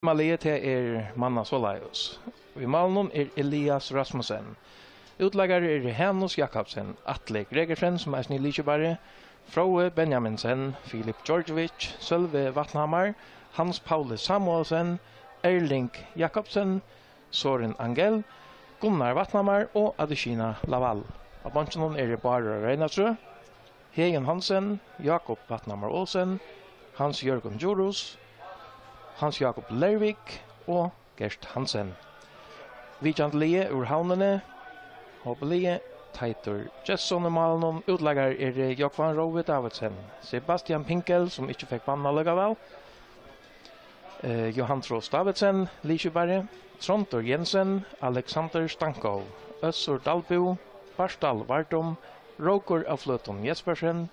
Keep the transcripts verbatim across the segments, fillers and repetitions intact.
Heimalið, tað er manna soleiðis. Í málinum er Elias Rasmussen. Útlagari er Hanus Jakobsen, Atli Gregersen, sum eisini er liðskipari, Fróði Benjaminsen, Filip Djordjevic, Sølvi Vatnhamar, Hans Pauli Samuelsen, Erling Jakobsen, Sorin Angel, Gunnar Vatnhamar og Adesina Laval. Á beinkinum eru Bárður Reynatrøð, Heðin Hansen, Jakob Vatnhamar Olsen, Hans Jørgen Djurhuus, Hans Jakob Lervik og Gert Hansen. Vitjandi liðið úr Havnini, H B-liðið, Teitur Gestsson í málinum, útlagari er Jógvan Rói Davidsen, Sebastian Pinkel, sum ikki fekk banna allíkavæl, eh, Johan Trost Davidsen, liðskipari, Tróndur Jensen, Alexander Stanko, Øssur Dalbú, Bartal Vardum, Rókur av Fløtum Jespersen,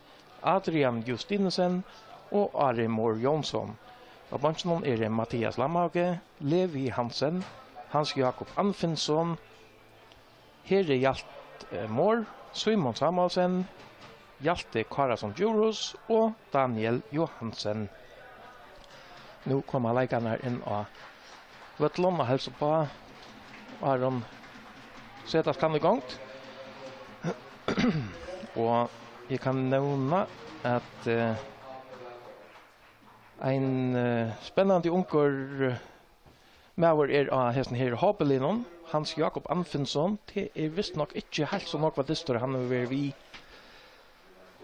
Adrian Justinussen og Ari Mohr Jónsson. Á beinkinum eru Mathias Lamhauge, Levi Hansen, Hans Jakob Anfinsson, Heri Hjalt, eh, Mohr, Símun Samuelsen, Hjalti Kárason Djurhuus og Daniel Johansen. Nú koma leikararnir inn á vøllin og heilsa uppá, áðrenn setast kann í gongd. Og eg kann nevna, at, eh, ein, eh, spennandi ungur, eh, maður er á hesum her H B-liðnum, Hans Jakob Anfinsson. Tað er vist nokk ikki heilt so nógv dystur, hann hevur verið við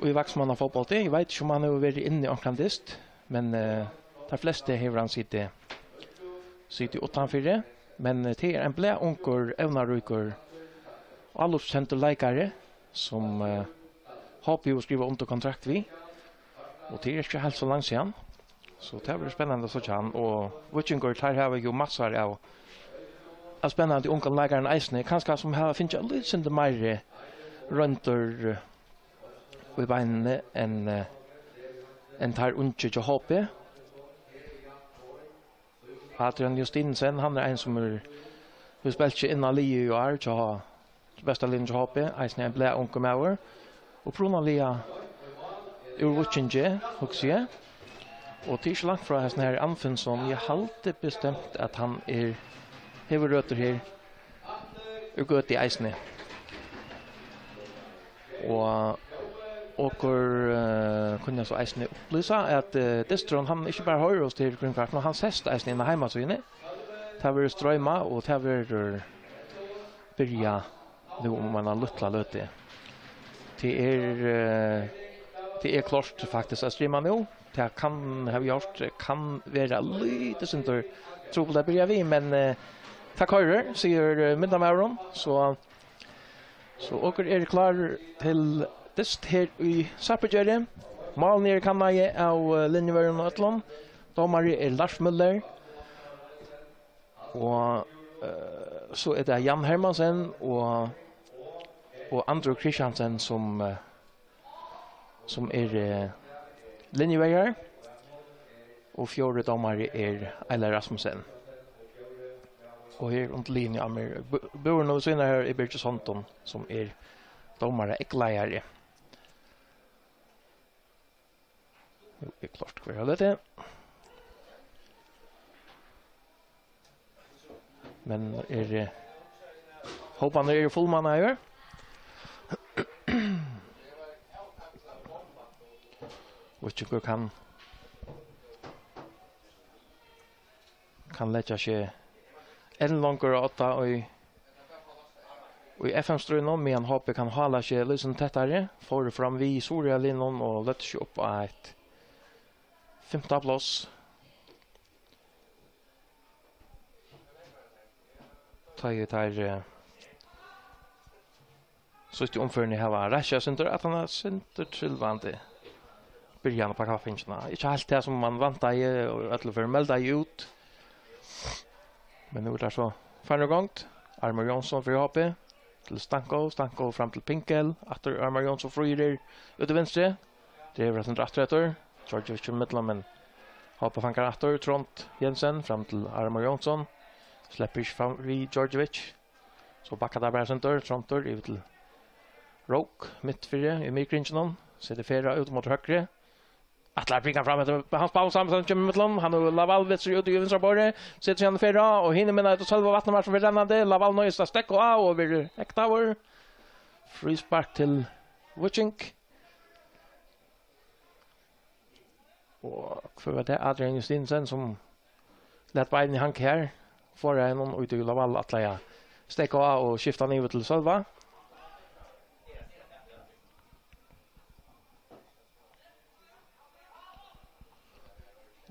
í vaksmannafótbólti. Eg veit ikki, um hann hevur verið inni í onkran dyst, men, eh, teir flestu hevur hann sitið, sitið uttanfyri. Men, eh, tað er ein blaðungur, evnaríkur, álopskendur leikari, sum, eh, H B hevur skrivað undir kontrakt við. Og tað er ikki heilt so langt síðan. So tað verður spennandi at síggja hann. Og Víkingur, teir hava jú massar av, av spennandi ungum leikarum eisini. Kanska sum hava fingið eitt lítið sindur meiri royndir, eh, í beinini enn, eh, enn teir ungu hjá H B. Adrian Justinussen, hann er ein sum er, hevur spælt seg inn á liðið í ár, hjá, besta liðnum hjá H B, eisini ein blaðungur maður. Upprunaliga úr Víkingi, hugsi eg. Og tað er ikki langt frá hesin her Anfinsson, eg haldi bestemt, at hann er, hevur røtur her úr Gøtu eisini. Og okur, eh, kunnu so eisini upplýsa, at, eh, dysturin, hann ikki bara hoyrist her í Kringvarpinum, men hann sæst eisini inn á heimasíðuni. Tað verður stroymað, og tað verður byrjað nú um eina lítla løtu. Tað er, eh, tað er klárt faktiskt at streama nú. Tað kann hava gjørt, kann vera lítið sindur trupult at byrja við, men, eh, tað koyrir, sigur, eh, myndamaðurin. So, so okur eru klár til dyst her í Sarpugerði. Málini eru kannaði av, eh, linjuvørðum og øllum. Dómari er Lars Møller. Og, eh, so er tað Jan Hermansen og, og Andrew Christiansen sum, eh, sum er, eh, linjuverjar. Og fjórði dómari er Eilar Rasmussen. Og her undir linju av mær, bu-, búrin við síðuna her er Birgir Sondum, sum er dómaraeygleiðari. Jú, er klárt, hvør hevur tað? Men er, eh, hóparnir eru fullmannaðir. Víkingur kann kann leggja seg enn longur á odda í, í F M-stríðnum, meðan H B kann hála seg lýsandi tettari, fóru fram við Suðuroyarliðnum og løgdu seg upp á eitt fimta pláss. Tá ið teir, eh, síðstu umferðini hava reist seg eitt sindur, at hann er sindur trilvandi. Byrjan upp á kappingina. Ikki heilt tað, sum man væntaði, og í øllum førum meldaði út. Men nú er tað so farnir í gongd. Armur Jónsson fyri H B. Til Stanko. Stanko fram til Pinkel. Aftur Armur Jónsson fríður út í vinstru. Dregur eitt sindur aftur eftir. Djordjevic í millum, men H B fangar aftur. Tróndur Jensen fram til Armur Jónsson. Sleppur ikki fram við Djordjevic. So bakkar tað bara eitt sindur, Tróndur yvir til Rók, mitt fyri, í miðkringinum, setir ferð út móti høgru. Ætlar at bringa fram eftir Hans Paul Samuelsen, kemur í millum. Hann og Laval vinstur út í vinstra borði. Setur seg hann fyri, og hinir menn, Sølvi Vatnamar, sum fer rennandi. Laval noyðist at stekka á og verður hektaður. Fríspark til Vucing. Og hvør var tað? Adrian Justinsen, sum læt beinini hanga her. Fór hann út í Laval, ætlaði at stekka á og skifta hann yvir til Sølva.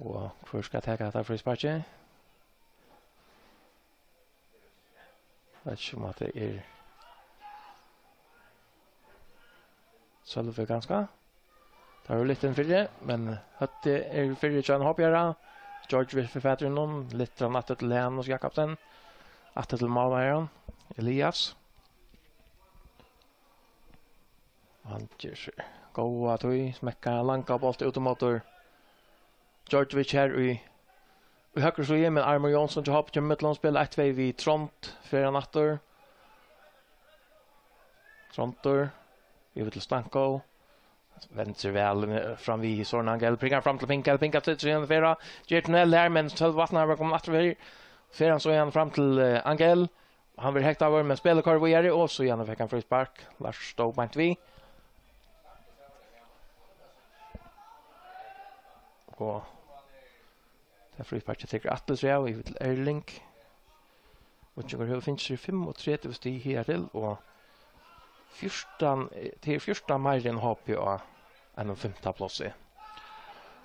Og hvør skal taka hetta frísparkið? Veit ikki, um at tað er Sølvi, kanska. Tað er litt inn fyri, men høtti er fyri hjá Hoppjara. George vil fyri fatur í honum, litt fram aftur til Hanus Jakobsen. Aftur til málverjan, Elias. Hann ger seg góða tíð, smekkar langa bolt út um mótur Djordjevic her í, í høgru síðu, men Armur Jónsson hjá Hopp kemur millum, spælir eitt tvey við Trond, fer hann aftur. Trondur, yvir til Stanko. Vendir seg væl fram við Søren Angel, bringar fram til Pinkel, Pinkel setur seg inn fyri. Ger tunnel her, men Sølvi Vatnamar kemur aftur fyri. Fer hann so igjen fram til, eh, Angel. Hann verður hektaður, men spælið koyrir víðari, og so igjen fekk hann fríspark. Lars stóð beint við. Og tað frísparkið tekur Atli seg av, yvir til Erling. Víkingur hevur fingið sær fimmogtretivu stig higartil, og fjúrtan, eh, tað er fjúrtan meira enn H P á einum fimta plássi.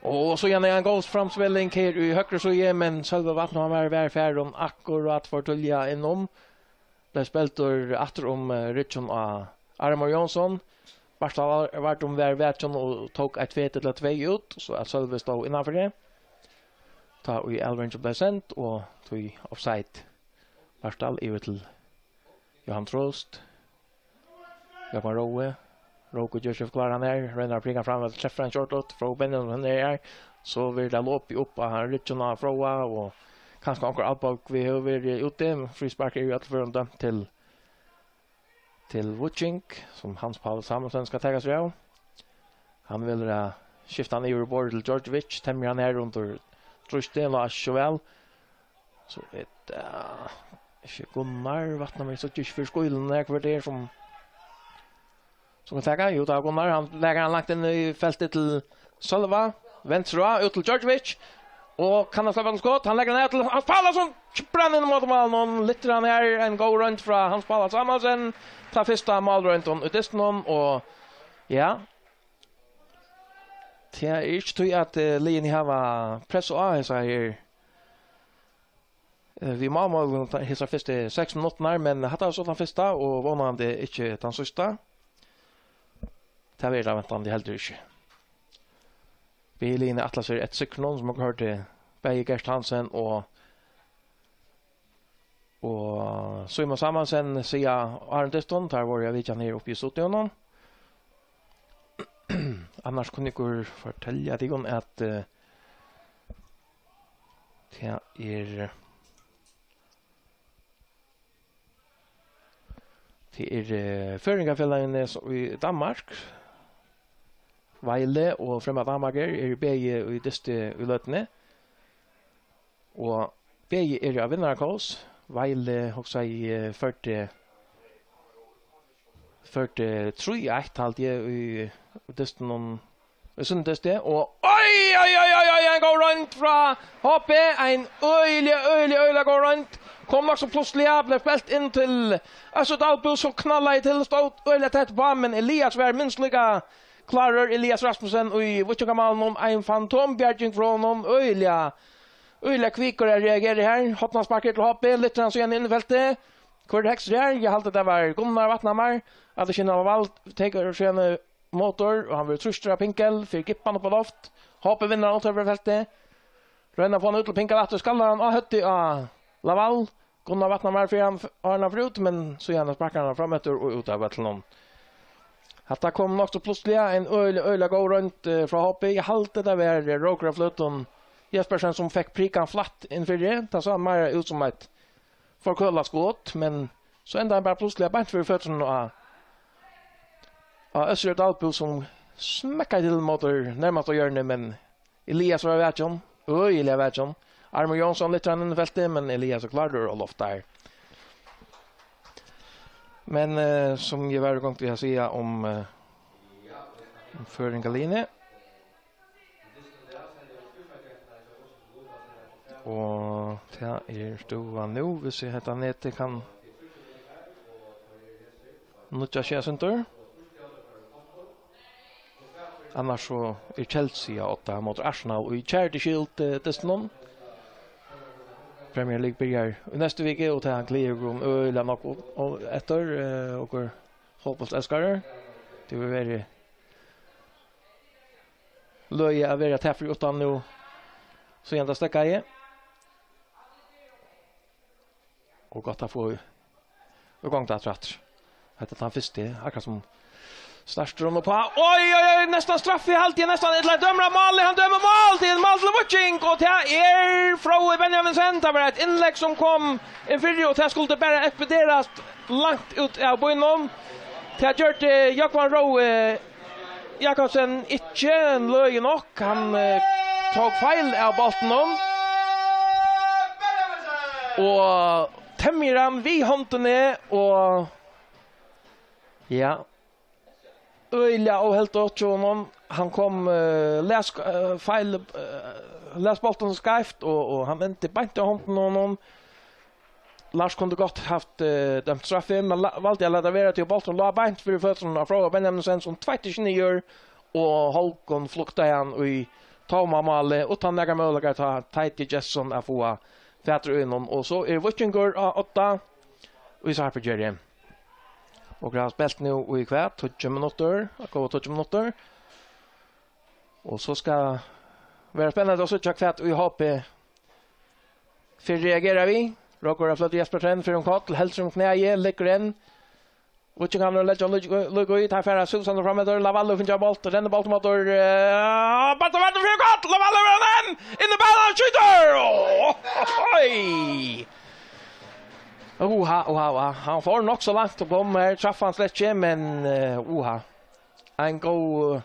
Og so igjen er ein góð framspæling her í høgru síðu, men Sølvi Vatnamar var farin akkurát for tíðliga inn um. Bleiv spældur aftur um, eh, ryggin á Armur Jónsson. Bartal Vardum var vakin og tók eitt feti ella tvey út, so at Sølvi stóð innanfyri. Tá ið avlevering bleiv send, og tí offside. Bartal yvir til Johan Trost. Jógvan Rói. Róku ger seg kláran her. Roynir at prika fram, at treffa ein shortlut. Fróði Benjaminsen er her. So verður tað lopið upp á ryggin á Fróða, og kanska onkur albogg við hevur verið úti. Fríspark er í øllum førum dømt til, til Vucing, sum Hans Paul Samuelsen skal taka seg av. Hann vil, eh, skifta hann yvir í borðið til Djordjevic. Temjir hann her undir trýsti, og ikki so væl. So er tað, eh, ikki Gunnar, Vatnamar, so ikki fyri skílum her, hvør tað er sum, sum kann taka. Jú, tað er Gunnar, hann leggur hann langt inn í feltið til Sølva, venstre, út til Djordjevic, og kann hann sleppa til skot, hann leggur hann ned til Hans Paul, sum brenna inn mot mál, og lyftir hann her, ein góð roynd frá Hans Paul Samuelsen, tað fyrsta málroyndin í dystinum, og ja, tað er ikki tí at, eh, liðini hava press á hesa her, eh, við málmálum hesar fyrstu seks minuttirnar, men hatta var so tann fyrsta, og vónandi ikki tann síðsta. Tað verður tað væntandi heldur ikki. Bæði liðini ætla sær eftir sigrinum, sum okur hoyrdu bæði Gert Hansen og, og Símun Samuelsen siga áðrenn dystin, teir vóru á vitjan her uppi í studionum. Annars kunnu okur fortelja tykkum, at, eh, tað er, tað er, eh, føroyingafelagini so-, í Danmark, Vejle og Fremad Amager eru bæði í dysti í løtuni. Og bæði eru á vinnarakós. Vejle, hugsaði eg, førdi, førdi trý eitt, haldi eg, í, í dystinum, í sunnudystin. Og oj, oj, oj, oj, oj, ein góð roynd frá H P. Ein øgiliga, øgiliga, øgiliga góð roynd. Kom nokk so plúsliga, bleiv spælt inn til Øssur Dalbø, sum knallaði til, stóð øgiliga tætt uppá, men Elias var minst líka klárur. Elias Rasmussen í víkingamálið, ein fantombjarging frá honum, øgiliga Øgiliga kvikur at reagera her. Hornaspark til H P, lyftir hann síðan inn í feltið. Hvør er hægri her? Eg haldi, tað var Gunnar Vatnamar. At ikki hava vald, tekur síðan, eh, motor, og hann verður trýstur av Pinkel, fer gippan upp á loft. H P vinnur hann út fyri feltið. Roynir at fáa hann út til Pinkel aftur, skallar hann á høvdið á Laval. Gunnar Vatnamar fer hann f-, áðrenn hann fer út, men síðan sparkar hann fram eftir og út av vøllinum. Hatta kom nokk so plúsliga, ein øgiliga, øgiliga góð roynd, eh, frá H P. Eg haldi, tað var, eh, Rókur av Fløtum Jespersen, sum fekk prikan flatt inn fyri. Tað sá meira út sum eitt forkølað skot, men so endaði hann bara plúsliga beint fyri føturnar á, á Øssuri Dalbø, sum Smekkaði til móti nærmast á hjørnið, men Elias var vakin, øgiliga vakin. Armin Jónsson lyftir hann inn í feltið, men Elias er klárur og loftar. Men, eh, sum eg var í gongd við at siga um, eh, um føroyingalinjuna, og tað er støðan nú, hvis eg hetta netið kann nýggja seg eitt sindur. Annars so er Chelsea á odda móti Arsenal í Charity Shield, eh, dystinum. Premier League byrjar í næstu viku, og tað gleður okkum øgiliga nógv og, og eftir, eh, okur fótbóltselskarar. Tað vil vera løgið at vera tað fyri uttan nú, síðan tað steðgaði. Og gott at fáa í gongd aftur, aftur. Hetta er tann fyrsti, akkurát sum startur hon upp á. Oj, oj, oj, næstan straffi, haldi eg næstan, ella dømir hann málið, hann dømir mál, tað er mál til Víking, og tað er Fróði Benjaminsen, tað var eitt innlegg sum kom inn fyri, og tað skuldi bara ekspederast langt út av býnum. Tað gjørdi Jógvan Rói Jakobsen ikki, løgið nokk. Hann, eh, tók feil av bóltinum. Og temjir hann við hondini og, ja, øgiliga óheldigt hjá honum. Hann kom, eh, les, eh, feil, eh, les bóltin skeivt og, og hann endi beint á hondini á honum. Lars kundi gott havt, eh, dømt straffi, men la-, valdi at lata vera, tí bólturin lá beint fyri føturnar á Fróða Benjaminsen, sum tveitti seg niður og hálvgum fluktaði hann í tóma málið, uttan nakrar møguleikar tá Teiti Gestsson at fáa fatur í honum. Og so er Víkingur á odda í Sarpugerði. Og hava spælt nú í hvat? Tíggju minuttir, at ganga tíggju minuttir. Og so skal vera spennandi at síggja, hvat ÍHB fer reagera við. Rókur har fløtur Jesper Trend fyri um koll, heldur um knæið, leggur inn. Víkingarnir leggja líka, líka í, teir fara susandi frameftir, Lavalle finnur bolt, rennur bóltin móti, eh, bóltin verður fyri um koll, Lavalle verður hann, inn í bóltin, skjýtur! Ohohoy! Oha, oha, oha. Hann fór nokk so langt og kom her, trefti hann slett ikki, men, eh, oha. Ein góð, eh,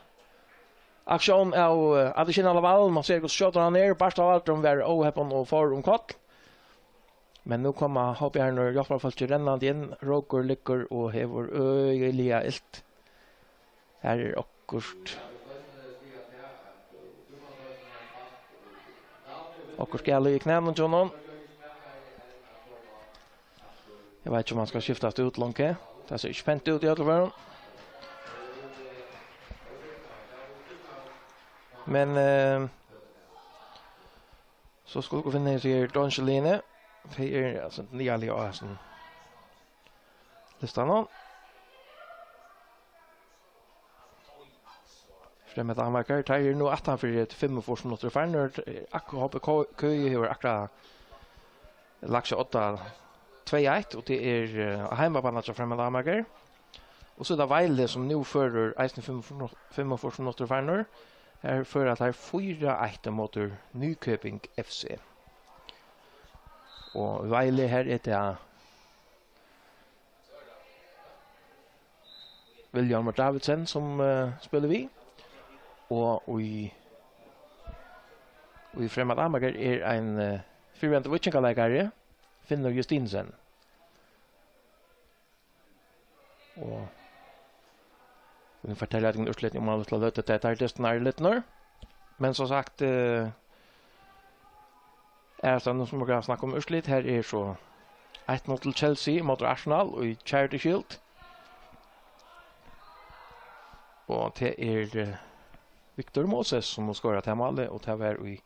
aksjón av, eh, Adesina Lavalle. Man sær hvussu skjótur hann er. Bartha Valdrum var óheppin og fór um koll. Men nú koma H B R-nir, hjálparfólkið, rennandi inn. Rókur liggur og hevur øgiliga ilt. Her er okkurt, okkurt galið í knænum hjá honum. Eg veit ikki, um hann skal skiftast út longu. Tað sær ikki pent út í øllum førum. Men, eh, so skulu vit finna hesi her donsjulini. Tey eru, altso, niðarlaga á hasum listanum. Fremja Danmarkar, teir eru nú aftan fyri fimmogfýrs minuttir farnir. Akkurát H B Køge hevur akkurát lagt seg á odda tvey eitt, og tað er, eh, á heimabana hjá Fremja Danmarkar. Og so er tað Vejle, sum nú førir eisini fimmogfýrs, fimmogfýrs minuttir farnir. Her føra teir fýra eitt móti Nykøbing F C. Og Vejle, her er tað Vilhjálmur Davidsen, sum, eh, spælir við. Og í, í Fremad Amager er ein, eh, fyrrverandi víkingaleikari, Finnur Justinsen. Og vit fortelja tykkum úrslitini um eina lítla løtu, tað er tær dystirnar eru lidnar. Men sum sagt, eh, er tað nú sum okur snakka um úrslit, her er so eitt null til Chelsea móti Arsenal í Charity Shield. Og tað er, eh, Victor Moses, sum skorar tað málið, og tað var í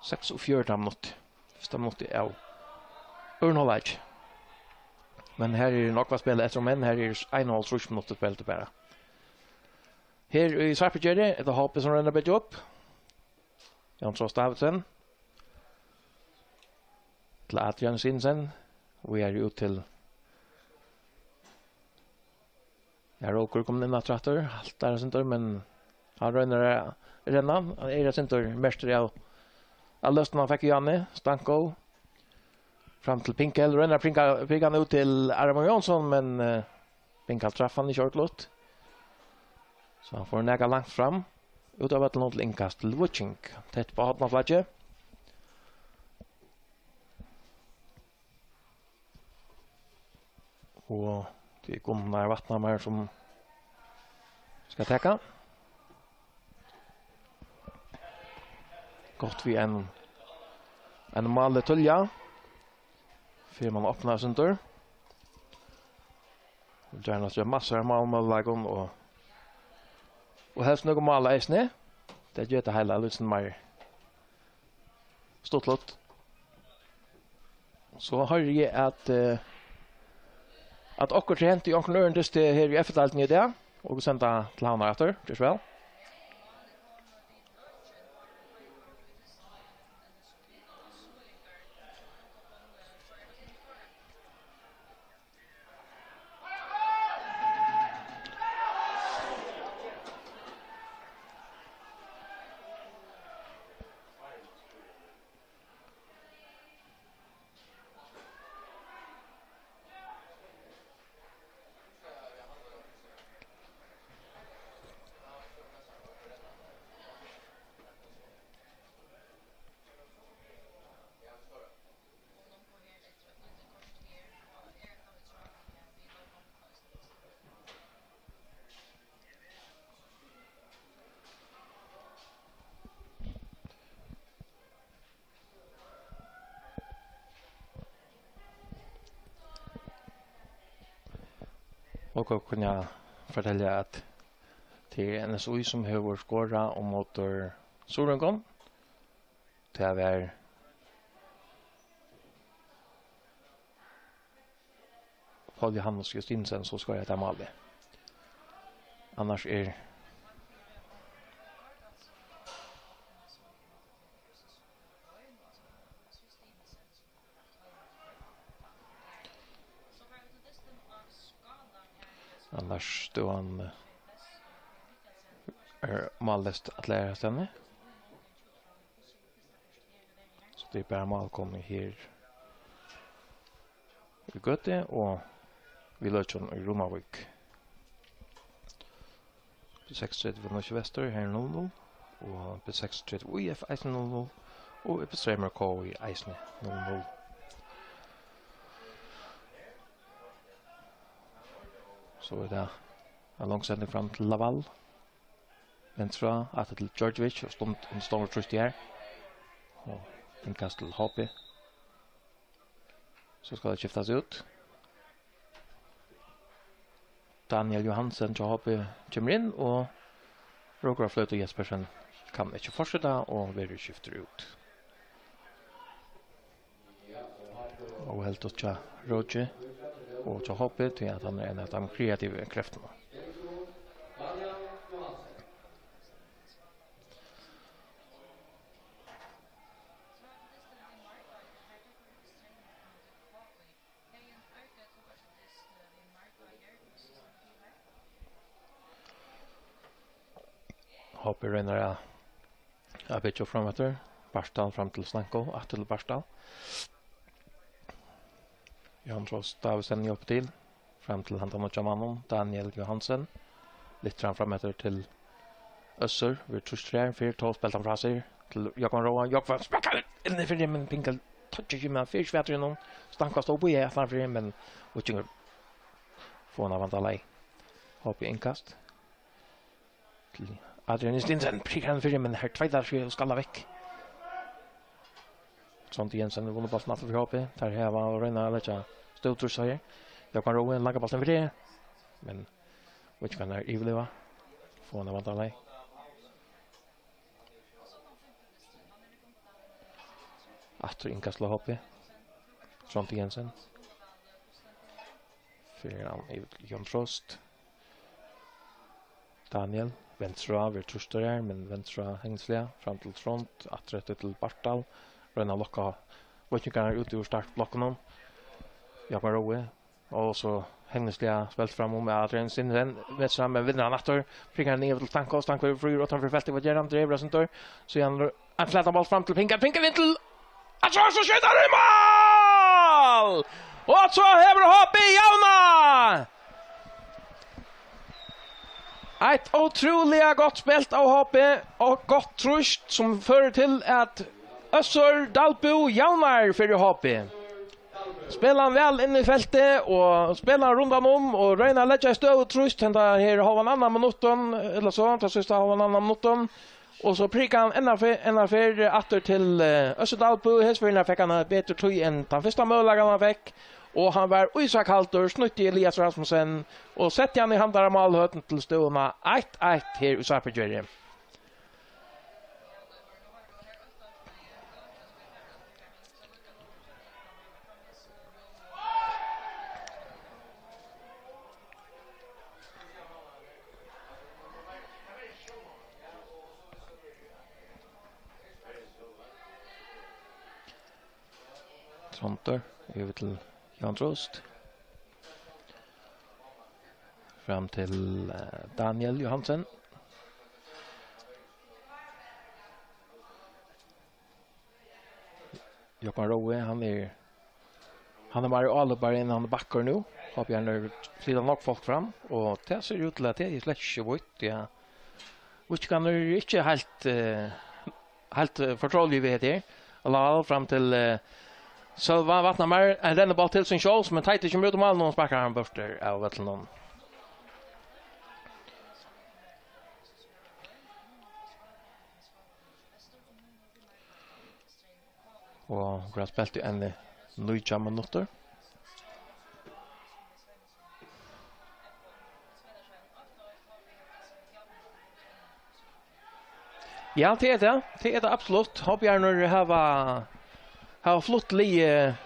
seksogfjøruti minutt. Fyrsta minutt av øðrum hálvleik. Men her er nógv at spæla eftir, men her er einoghálvtrýss minuttir spældir bara. Her í Sarpugerði er tað H B, sum roynir at byggja upp. Jan Trost Davidsen. Til Adrian Sinsen. Og er út til, ja, Rókur komin inn aftur, aftur. Haltar eitt sindur, men hann roynir at renna. Hann er eitt sindur merktur av, av løstunum hann fekk í áðni. Stanko. Fram til Pinkel. Roynir at pinga, pinga hann út til Armand Jónsson, men, eh, Pinkel trefur hann ikki ordiliga. So hann fór nakað langt fram. Út av vøllinum til innkast til Víking. Tætt á hornaflagið. Og tað er Gunnar Vatnhamar, sum skal taka. Gott við ein, ein máli tíðliga. Fyrr man opna eitt sindur. Og gjarna sjá massar av málmøguleikum og, og helst nøkur mál eisini. Tað ger tað heila eitt sindur meir stuttligt. So hoyri eg, at, eh, at okkurt er hent í onkrum øðrum dysti her í F-deildini í dag, og vit senda til Havnar aftur. Ger so væl. Og gott kunna fortelja, at tað er N S Í, sum hevur skorað um móti Suðuroyingum. Tað var Poul Johannes Justinsen, sum skoraði tað málið. Annars er Annars støðan er málleyst alla aðrastaðni. So tað er bara mál komið her í Gøtu og við Løkjum í Runavík. B seksogtretivu Nýsjavestur, her er null null, og B seksogtretivu I F eisini null null, og B trý K I eisini null null. So er tað ein long sending fram til Laval. Venstra, aftur til Djordjevic, og stund, ein stór trýst her. Og innkast til H B. So skal tað skiftast út. Daniel Johansen hjá H B kemur inn, og Rókur Fløtu Jespersen kann ikki fortseta og verður skiftur út. Og heldur hjá Róki og hjá H B, tí at hann er ein av teimum kreativu kreftunum. H B roynir at, at byggja fram eftir. Bartal fram til Stanko, aftur til Bartal. Jan Trost Davidsen hjálpir til. Fram til handan nýggja mannin, Daniel Johansen. Lyftir hann fram eftir til Øssur, verður trýstur har, fær tó spælt hann frá sær til Jógvan Róa. Jógvan sparkar inn í fyri, men Pinkel touchar ikki, men hann fer ikki fatur í honum. Stanko stóð og bíðaði aftan fyri, men Víkingur fáa hann av vandalagi. H B innkast til Adrian Stinsen, prikar hann fyri, men her tveitar seg og skallar vekk. Trond Jensen hevur vunnið bóltin aftur fyri H B. Teir hava og royna at leggja stórt trýst á her. Jógvan Róa, langar bóltin fyri, men Víkingarnir yvirliva. Fáa hann av vandalagi. Aftur innkast til H B. Trond Jensen. Fær hann yvir til Jan Trost. Daniel, venstra, verður trýstur har, men venstra hegnisliga, fram til Trond, aftur eftir til Bartal. Royna at lokka víkingarnar út úr startblokkunum. Jógvan Rói, og so hegnisliga spælt fram um, ja, Adrian Stinsen, venstra, men vinnur hann aftur. Prikar hann niður til Stanko, Stanko er fríur uttanfyri feltið, hvat ger hann? Dregur eitt sindur. Síðan ein flatan bólt fram til Pinga, Pinga inn til At so, so skjýtur hann í mál! Og so hevur H B javnað! Eitt ótrúliga gott spælt av H B og gott trýst, sum førir til, at Øssur Dalbø javnar fyri H B. Spælir hann væl inn í feltið og spælir hann rundan um og roynir at leggja í støðugt trýst, henda her hálvan annan minuttin, ella so, tað síðsta hálvan annan minuttin. Og so prikar hann enn ein fer-, enn ein ferð aftur til, eh, Øssur Dalbø. Hesa ferðina fekk hann betri tíð enn tann fyrsta møguleikan hann fekk. Og hann var ísakaldur, snýtti Elias Rasmussen og setti hann í handara málhøvd til støðuna eitt eitt her í Sápugerði. Tróndur, yvir til Jón Trost. Fram til, eh, Daniel Johansen. Jógvan Rói, hann er, hann er meira álopari enn hann er bakkur nú. Hopi hann er flyta nógv fólk fram, og tað sær út til at tað er slett ikki vítt, ja. Vítt kann er ikki heilt, eh, heilt, eh, fortroliga við hetta her. Alal fram til, eh, Sølva Vatnamar, ein rennibolt til sín sjálvs, men Teitur kemur út um málið, og sparkar hann burtur av vøllinum. Og okur hava spælt í eini nítjan minuttir. Ja, tað er tað. Tað er tað absolutt. Hopi Arnur hava, hava flutt liðið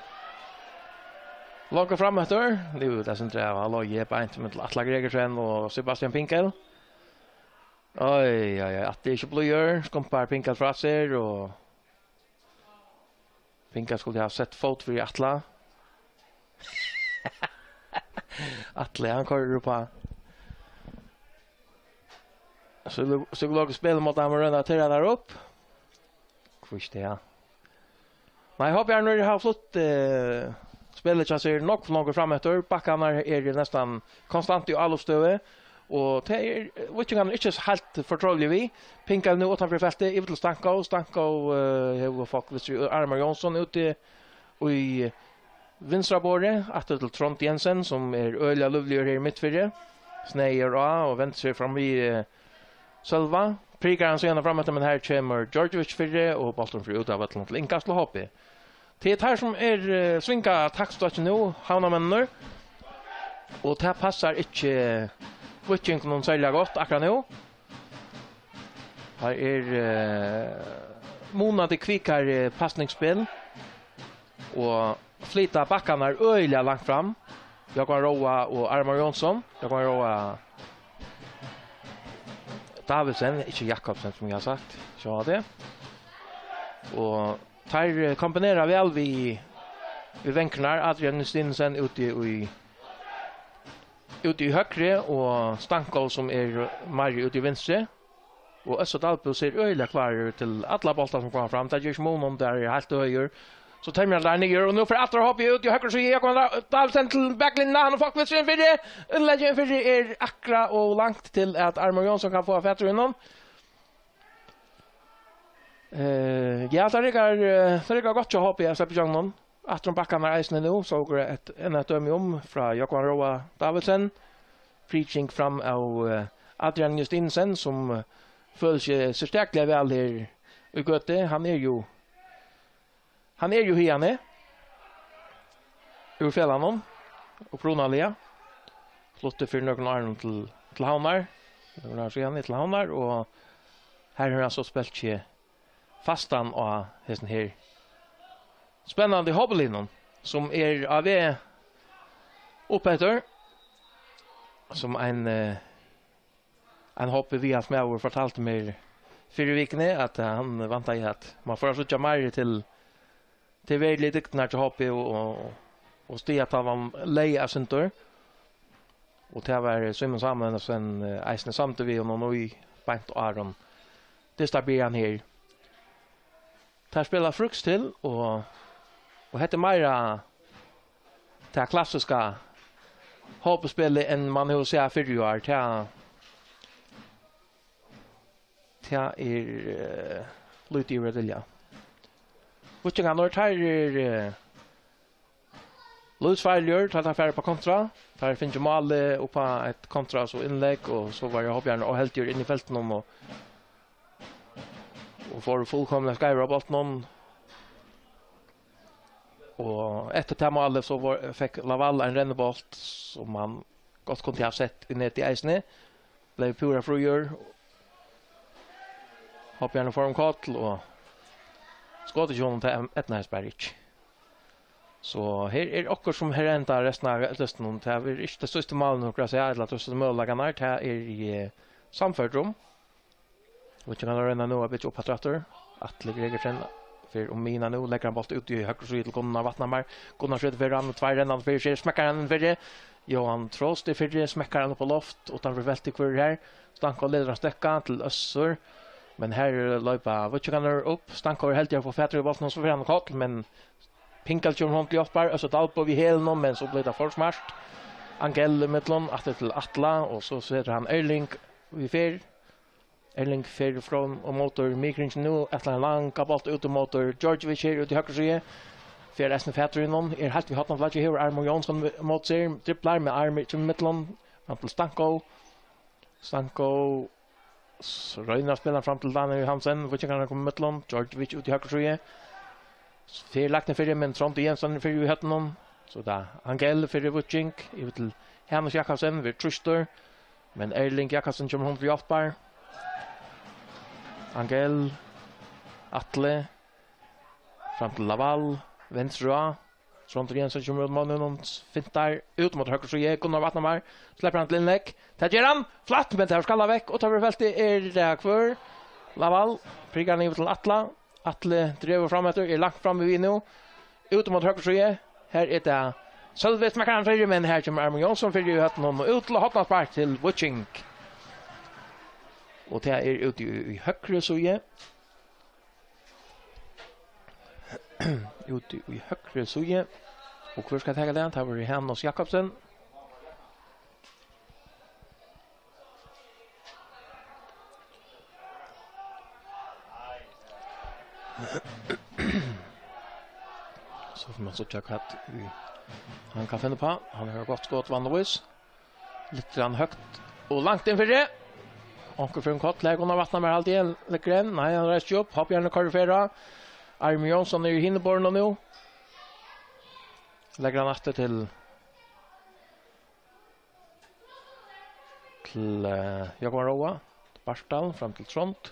longur fram eftir. Nú er tað sindri av Aloje beint millum Atla Gregersen og Sebastian Pinkel. Oj, oj, oj, Atli er ikki blíður. Skumpar Pinkel frá sær og Pinkel skuldi hava sett fót fyri Atla. Atli, hann koyrir upp á. Psykologisk spæl, mátti hann royna at tera tær upp. Hví ikki tað, ja. Nei, Hopi Arnur hava flutt, eh, spælið hjá sær nokk, nokk fram eftir. Bakkarnir eru næstan konstant í álopsstøðu. Og tað er, eh, víkingarnir ikki so heilt fortroliga við. Pinkel nú uttanfyri feltið, yvir til Stanko. Stanko, eh, hevur fólk, viss við Armar Jónsson úti í vinstra borði, aftur til Trond Jensen, sum er øgiliga lívligur her í miðfyrri. Sneiðir á og vendir seg fram við, eh, Sølva. Prikar hann síðan fram eftir, men her kemur Djordjevic fyri, og bólturin fer út av vøllinum til innkast til Hopi. Tað er teir, sum er, eh, svinga taktstokkið nú, Havnarmenninir. Og tað passar ikki Víkingum serliga gott akkurát nú. Her er, eh, munandi kvikari pasningsspæl. Og flyta bakkarnar øgiliga langt fram. Jógvan Róa og Armar Jónsson. Jógvan Róa Davidsen, ikki Jakobsen, sum eg havi sagt. Sjá tað. Og teir, eh, kombinera væl við, við venkurnar. Adrian Justinsen úti í, úti í høgru og Stanko, sum er meiri úti í vinstru. Og Øssur Dalbø sær øgiliga klárur til allar bóltar sum koma fram. Tað ger ikki mun um tað er heilt høgur. So temjur hann tær niður, og nú fer aftur Hopi út í høgru síðu. Jógvan Ra-, Davidsen til baklinjuna, hann hevur fólk við sær inn fyri. Innlegg inn fyri er akkurát ov langt til at Armar Jónsson kann fáa fatur í honum. Eh, ja, tað riggar, eh, tað riggar gott hjá Hopi at sleppa ígjøgnum. Aftur um bakkarnar eisini nú, so okur eitt, enn eitt dømi um frá Jógvan Róa Davidsen. Preaching fram av, eh, Adrian Justinsen, sum, eh, følir seg serstakliga væl her í Gøtu. Hann er jú, hann er jú hiðani úr Felagnum, upprunaliga. Flutti fyri nøkrum árum til, til Havnar. Nøkur ár síðani til Havnar, og her hevur hann so spælt seg fastan á hesum her spennandi Hopi-liðnum, sum er á veg upp eftir, sum ein, eh, ein Hopi-viðhaldsmaður fortaldi mær fyrr í vikuni, at, eh, hann væntaði, at man fór at síggja meir til, til veruligu dygdirnar hjá Hopi og, og, og stiga, tá man leyg av sindur. Og tað var Símun Samuelsen, eh, eisini samdur við honum í beint áðrenn dysta byrjan her. Teir spæla frískt til, og, og hetta er meira tað klassiska Hopi-spælið enn man hevur sæð fyrr í ár. Tað, tað er, eh, lítið yvir at vilja. Víkingarnir, teir eru, eh, lívsfarligir, tá teir fara upp á kontra. Teir fingu málið upp á eitt kontra, so innlegg, og so var Hopi Jarnur óheldigur inn í feltinum og, og fór fullkomiliga skeivur á bóltinum. Og eftir tað málið, so var, fekk Laval ein rennibolt, sum hann gott kundi havt sett í netið eisini. Bleiv púra fríur. Hopi Jarnur fór um koll, og skotið hjá honum, tað eydnaðist bara ikki. So her er okkurt sum her endar restina av dystinum. Tað verður ikki tað síðsta málið, okkurt at siga, ella tað síðsta møguleikarnar. Tað eri eg sannførdur um. Víkingarnir royna nú at byggja upp aftur aftur. Atli Gregersen fer um miðjuna nú, leggur hann bolt út í høgru síðu til Gunnar Vatnamar. Gunnar skjýtur fyri hann, tveir rennandi fyri seg, smekkar hann inn fyri. Johan Trost er fyri, smekkar hann upp á loft, uttanfyri feltið, hvør er her? Stanko letur hann støkka til Øssur. Men her loypa víkingarnir upp. Stanko er heldigur at fáa fatur í bóltin, so fer hann í koll, men Pinkel kemur honum til hjálpar. Øssur Dalbo við hælinum, men so bleiv tað for smart. Angel í millum, aftur til Atla, og so setur hann Erling í ferð. Erling fer fram og mótur mikringini nú, ætlar ein langa bolt út mótur Djordjevic her út í høgru síðu. Fer eisini fatur í honum, er heilt við hornaflaki, hevur Armur Jónsson móti sær, driblar, men Armur kemur í millum, hann til Stanko. Stanko s-, roynir at spæla fram til Daniel Johansen, Víkingarnir koma í millum, Djordjevic út í høgru síðu. Fer lagt inn fyri, men Tróndur Jensen er fyri í høvdinum. So tað Angel fyri Víking, yvir til Hanus Jakobsen, verður trýstur. Men Erling Jakobsen kemur honum til hjálpar. Angel, Atli, fram til Laval, vinstru á. Tróndur Jensen kemur út móti honum, fintar út móti høgru síðu, Gunnar Vatnamar, sleppur hann til innlegg. Tað ger hann, flatt, men tað er skallað vekk, og tá verður feltið er, eh, hvør? Laval, prikar hann yvir til Atla. Atli dregur fram eftir, er langt frammi við nú. Út móti høgru síðu. Her er tað Sølvi, smekkar hann fyri, men her kemur Armin Jónsson fyri í høvdinum og út til hornaspark til Víking. Og tað er úti í, í høgru síðu. Úti í høgru síðu. Og hvør skal taka tað? Tað verður Hanus Jakobsen. So fær man síggja hvat hann kann finna uppá. Hann hevur gott skot vanligvis. Litt grann høgt og langt inn fyri. Onkur fer um koll her, Gunnar Vatnamar, haldi eg, leggur inn. Nei, hann reisir seg upp. Hoppjørnið koyrir ferð á. Armin Jónsson er í hinu borðinum nú. Leggur hann aftur til, til, eh, Jógvan Róa. Bartal fram til Trónd.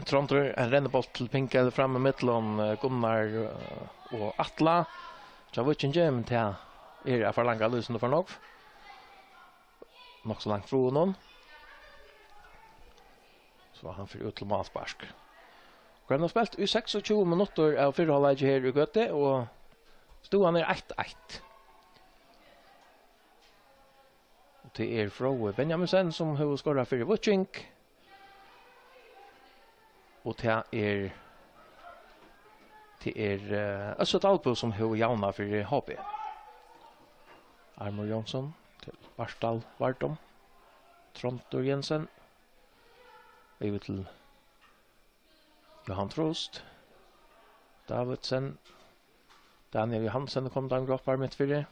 Tróndur, ein rennibolt til Pinkel fram í millum, eh, Gunnar, eh, og Atla. Tað var ikki ein gem, tað er at forlanga lýsini for nógv. Nokk so langt frá honum. So hann fer út til málspark. Og hann hevur spælt í seksogtjúgu minuttir av fyrra hálvleiki her í Gøtu, og støðan er eitt eitt. Og tað er Fróði Benjaminsen, sum hevur skorað fyri Víking. Og tað er, tað er, eh, Øssur Dalbø, sum hevur javnað fyri H B. Armur Jónsson til Bartal Vardum. Tróndur Jensen. Yvir til Johan Trost. Davidsen. Daniel Johansen kom tann gropar mitt fyri.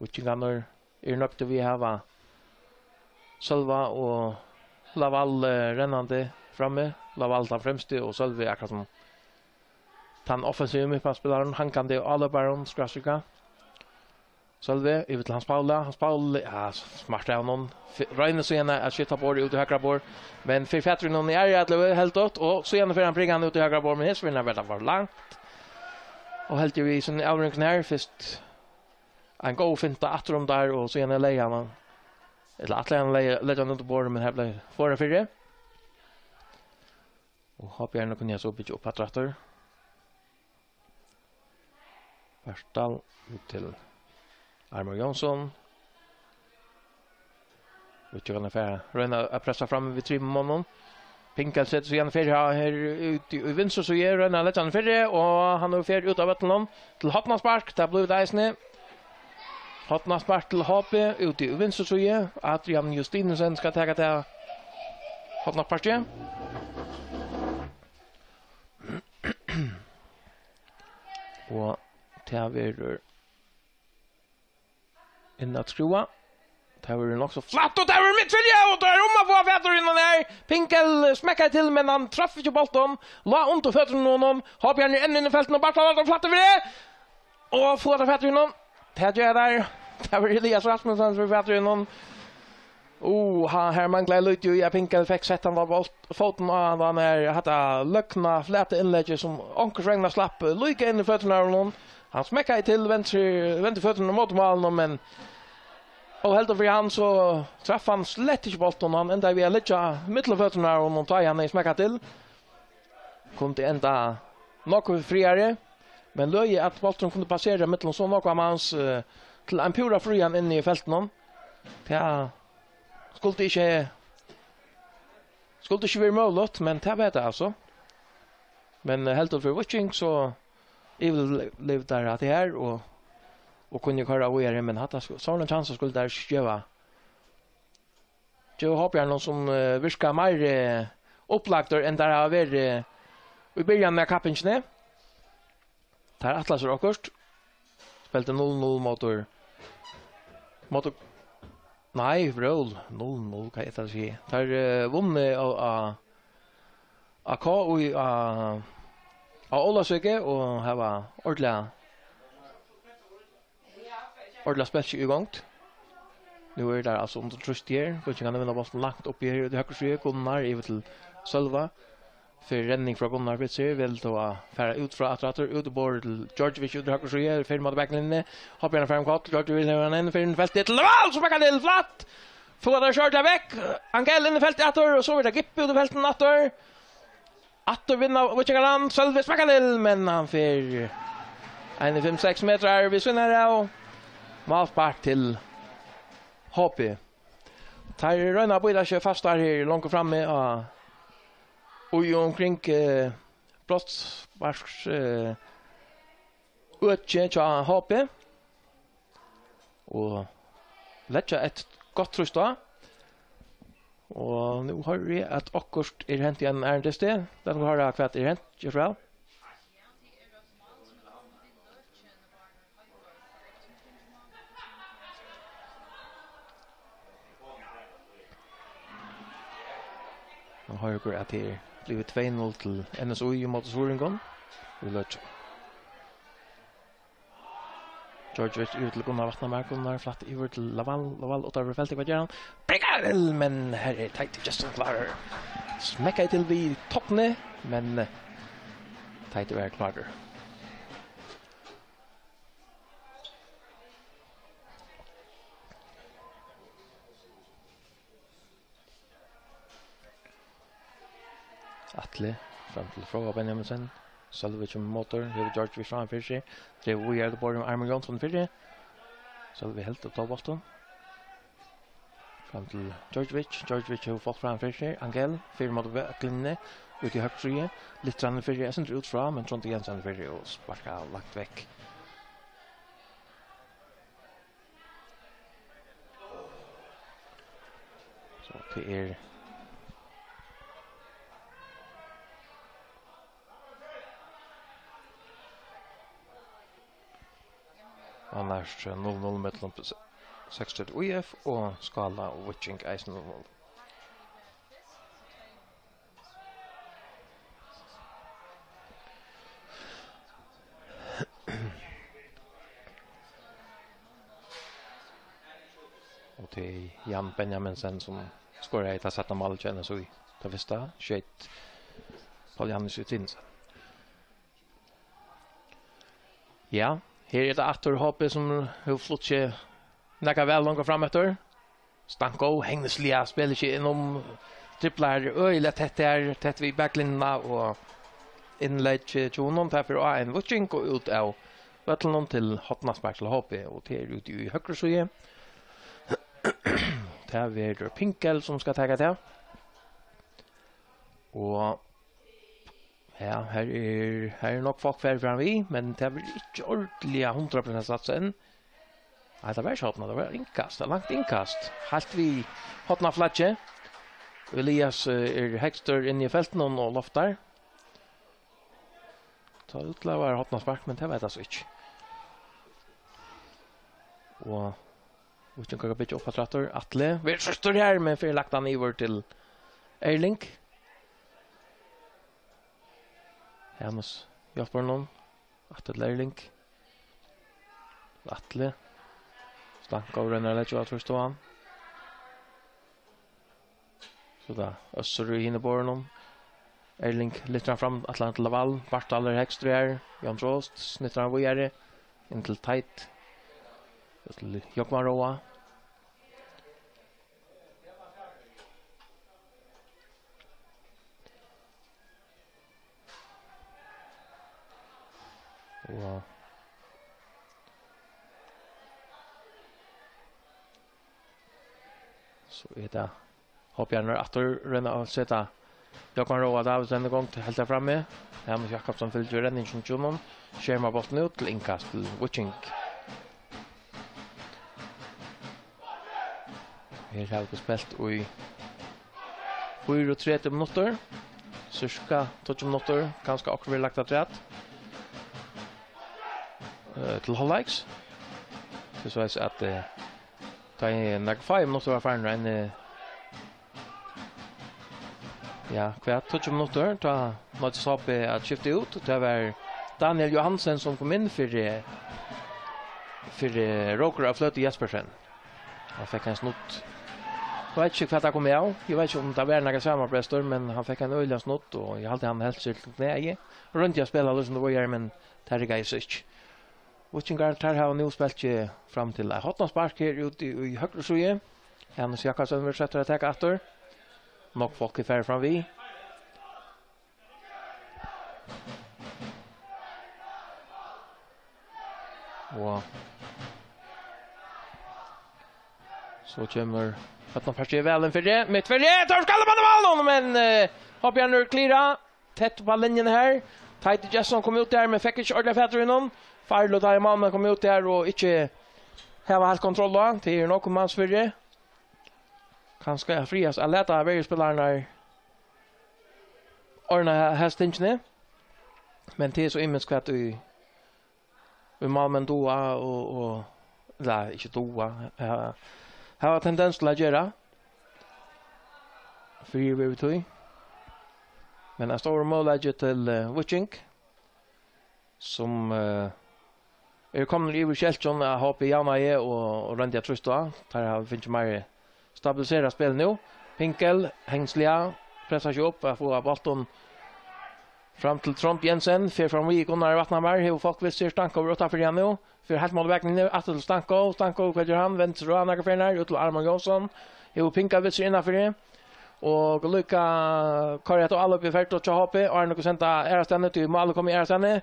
Víkingarnir eru nøgdir við at hava Sølva og Laval, eh, rennandi frammi. Laval tann fremsti og Sølvi akkurát sum tann offensivi midtbandsspælarin, hangandi á áløparan, skrástrika. Sølvi, yvir til Hans Pauli. Hans Pauli, ja, s-, smart av honum. F-, roynir síðan at skjóta borð út í høgra borð. Men fer fatur í honum í aðru, ella heldur, og síðan fer hann bringan út í høgra borð, men hesvegna var tað for langt. Og heldur við sín avring her, fyrst ein góð finta aftur um der, og síðan er leiðan. Ella ætlaði hann at leggja, leggja hann út á borð, men her bleiv forðað fyri. Og H B R kunnu so byggja upp aftur. Bartal út til Armur Jónsson. Út til hann fer, royna at pressa fram við trimum monnum. Pinkel setur seg igjen fyri her, her út í, í vinstru, so er royna at leggja hann fyri, og hann er fer út av vøllinum til hornaspark, tað blívur tað eisini. Hornaspark til H B, út í vinstru síðu. Adrian Justinussen skal taka tað Hornafyrsta. Og tað verður inn at skrúva. Tað verður nokk so flatt, og tað verður mitt fyri, og tað er um at fáa fatur inn á her. Pinkel smekkaði til, men hann traff ikki bóltin. Lá undir føturnar á honum. Hábjarni er enn inni í feltinum, og bara klárar at flatta fyri. Og fáa tað fatur inn á. Tað ger tað. Tað verður Elias Rasmussen fyri fatur inn á. Uh, ha, her manglaði lítið í, at Pinkel fekk sett hann á bólt-, fótin á hann, hann er hatta løgna, flata innleggi, sum onkursvegna slapp, eh, líka inn í føturnar á honum. Hann smekkaði til venstre, venstre føturnar móti málinum, men óheldur fyri hann, so traff hann slett ikki bóltin. Hann endaði við at liggja millum føturnar á honum, tá hann hevði smekkað til. Kundi enda nokk friðari, men løgið, at bólturin kundi passera millum so nógvar mans, eh, til ein púra frían inni í feltinum. Tað skuldi ikki, skuldi ikki verið møguligt, men tað var tað, altso. Men, eh, heldur fyri Víking, so yvirlivdu teir hatta her, og, og kunnu koyra víðari, men hatta sku-, sovorðnar kjansar skuldu teir ikki geva. Geva Hábjarnum, sum, eh, virkar meir, eh, upplagdur enn teir hava verið, eh, í byrjanini av kappingini. Teir ætla sær okkurt. Spældu null null móti, móti, nei, vról, null null, hvat er tað eg sigi? Teir, eh, vunnu á, á, á K í, á, á Ólavsøku og hava ordiliga, ordiliga spælki í gongd. Nú eru teir altso undir trýsti her. Víkingarnir vinna bóltin langt uppi her, úti í høgru síðu. Gunnar yvir til Sølva. Fer renning frá Gunnar Fritz her. Vel tó at fara út frá aftur, aftur, út í borð til Djordjevic, út í høgru síðu. Fer móti baklinjuni. Hábjarni fær ein koll. Djordjevic hevur hann inn. Fer inn í feltið til Val, sum bakkar til. Flatt! Fáa teir skjótað vekk. Angel inn í feltið aftur, og so verður tað Gippi út í feltinum aftur. Aftur vinna Víkingarnir, Sølvi sparkar til, men hann fer ein fimm seks metrar við síðuna av. Málspark til H B. Teir royna at bíta seg fastar her longur frammi á, og í og umkring, eh, brotssparks, eh, øki hjá H B. Og leggja eitt gott trýst á. Og nú hoyri eg, at okkurt er hent í ein ærandi stað. Lat okkum hoyra, hvat er hent. Ger so væl. Nú hoyra okur, at tað er blivið tvey null til N S Í ímóti Suðuroyingum. Í løtuni. Djordjevic yvir til Gunnar Vatnamar. Gunnar flatt yvir til Laval. Laval út av feltið. Hvat ger hann? Peikar til, men her er Teitur Gestsson klárur. Smekkaði til við totni, men, eh, Teitur var klárur. Atli, fram til Fróða Benjaminsen. Sølvi kemur mótur, hevur Djordjevic framman fyri seg. Dregur víðari til Borum Armin Jónsson fyri. Sølvi heldur tá bóltin. Fram til Djordjevic. Djordjevic hevur fólk framman fyri seg. Angel, fyri móti baklinjuni, út í høgru síðu. Littran fyri, eitt sindur út frá, men Tróndur Jensen fyri og sparkar langt vekk. So tað er annars null null millum Seksogtretivu I F og Skála og Víking eisini null null. Og tað er Jan Benjaminsen, sum skoraði tað sætta málið hjá N S Í. Tað fyrsta skeyt Paul Janus í Tinsa. Ja, her er tað aftur H B, sum hevur flutt seg nakað væl longur fram eftir. Stanko, hegnisliga, spælir seg inn um, driblar øgiliga tætt her, tætt við baklinjuna og innlegg hjá honum. Tað fer á ein víking og út av vøllinum til hornaspark til H B, og tað er úti í høgru síðu. Tað verður Pinkel, sum skal taka tað. Og ja, her er, her er nokk fólk farið fram við, men tað verður ikki ordiliga hundrað prosent satsað enn. Nei, tað var ikki horna, tað var innkast, tað var langt innkast. Heilt við hornaflagið. Elias, eh, er hægstur inni í feltinum og loftar. Tað út til at vera hornaspark, men tað var tað so ikki. Og Víkingur kann byggja upp aftur. Atli, verður so stórur her, men fær lagt hann yvir til Erling. Hanus hjálpir honum. Aftur til Erling. Atli. Stanko roynir at leggja á, trýst á hann. So tað Øssur í hinum borðinum. Erling lyftir hann fram, ætlar hann til Laval. Bartal er hægstur her. Jón Trost snittar hann víðari. Inn til Teit. Út til Jógvan Róa. Og so er tað Hoppjørn aftur, roynir at seta Jógvan Róa Davidsen í gongd, heldur frammi. Hanus Jakobsen fylgir við renning sum hjá honum. Skermar bóltin út til innkast til Víking. Her hava vit spælt í fýraogtretivu minuttir. Sirka tólv minuttir, kanska okkurt verður lagt afturat. Eh, til hálvleiks. Tað er soleiðis at, eh, tá ið nakrar fáir minuttir vóru farin, ein, eh, ja, hvat, tólv minuttir, tá noyddist H B at skifta út. Tað var Daniel Johansen, sum kom inn fyri, fyri Rókur av Fløtu Jespersen. Hann fekk ein snudd. Eg veit ikki, hvat tað kom av. Eg veit ikki, um tað var nakar samarbeiðsstøð, men hann fekk ein øgiligan snudd, og eg haldi, hann helt seg til knæið. Royndi at spæla lýsandi víðari, men tað riggaði seg ikki. Víkingar, teir hava nú spælt seg fram til eitt hornaspark her úti í høgru síðu. Hanus Jakobsen verður settur at taka aftur. Nógv fólk er farið fram við. Og so kemur høgnapartiið væl inn fyri. Mitt fyri, teir skalla bara valin, men, eh, Hoppjørn er klárur. Tætt upp á linjuna her. Teitur Gestsson kom út har, men fekk ikki ordiliga fatur í honum. Farligt, tá ið málmaður kom út har og ikki hava heilt kontroll á. Tað er nokk um mannsfyrri. Kanska frægast at lata verjuspælararnar ordna he-, hesi tingini. Men tað er so ymiskt, hvat ið, ið málmenn duga og, og, ella ikki duga, ha-, hava tendens til at gera. Frí við tí. Men ein stórur møguleiki til, eh, Víking, sum, eh, eru komnir yvir skelkið av H B Javnaði og, og royndu at trýsta á. Teir hava fingið meir stabiliserað spælið nú. Pinkel, Hengslia, pressar seg upp at fáa bóltin fram til Trond Jensen. Fer fram við Gunnar Vatnhamar. Hevur fólk við sær, Stanko er uttanfyri hann nú. Fer heilt móti veggnum, aftur til Stanko. Stanko, hvat ger hann? Vendir seg frá, nakrar ferðir nær, út til Ármann Jónsson. Hevur Pinga við sær innanfyri. Og líka koyrir hetta álopið í ferð hjá H B, og er nokk at senda aðrastaðni, tí málið kom í aðrastaðni.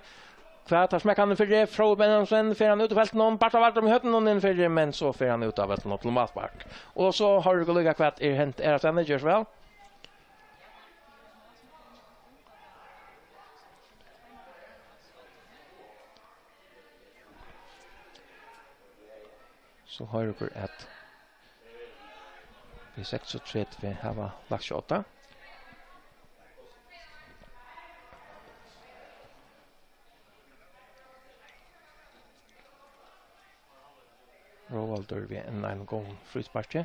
Hvat, teir smekka hann inn fyri, Fróði Benjamsen, fer hann út í feltinum, Bartha Vardrum í høvdinum inn fyri, men so fer hann út av feltinum til málspark. Og so hoyra okur líka hvat er hent aðrastaðni, ger so væl. So hoyra okur, at B seksogtretivu hava lagt seg á odda. Róaldur við enn einum góðum frísparki.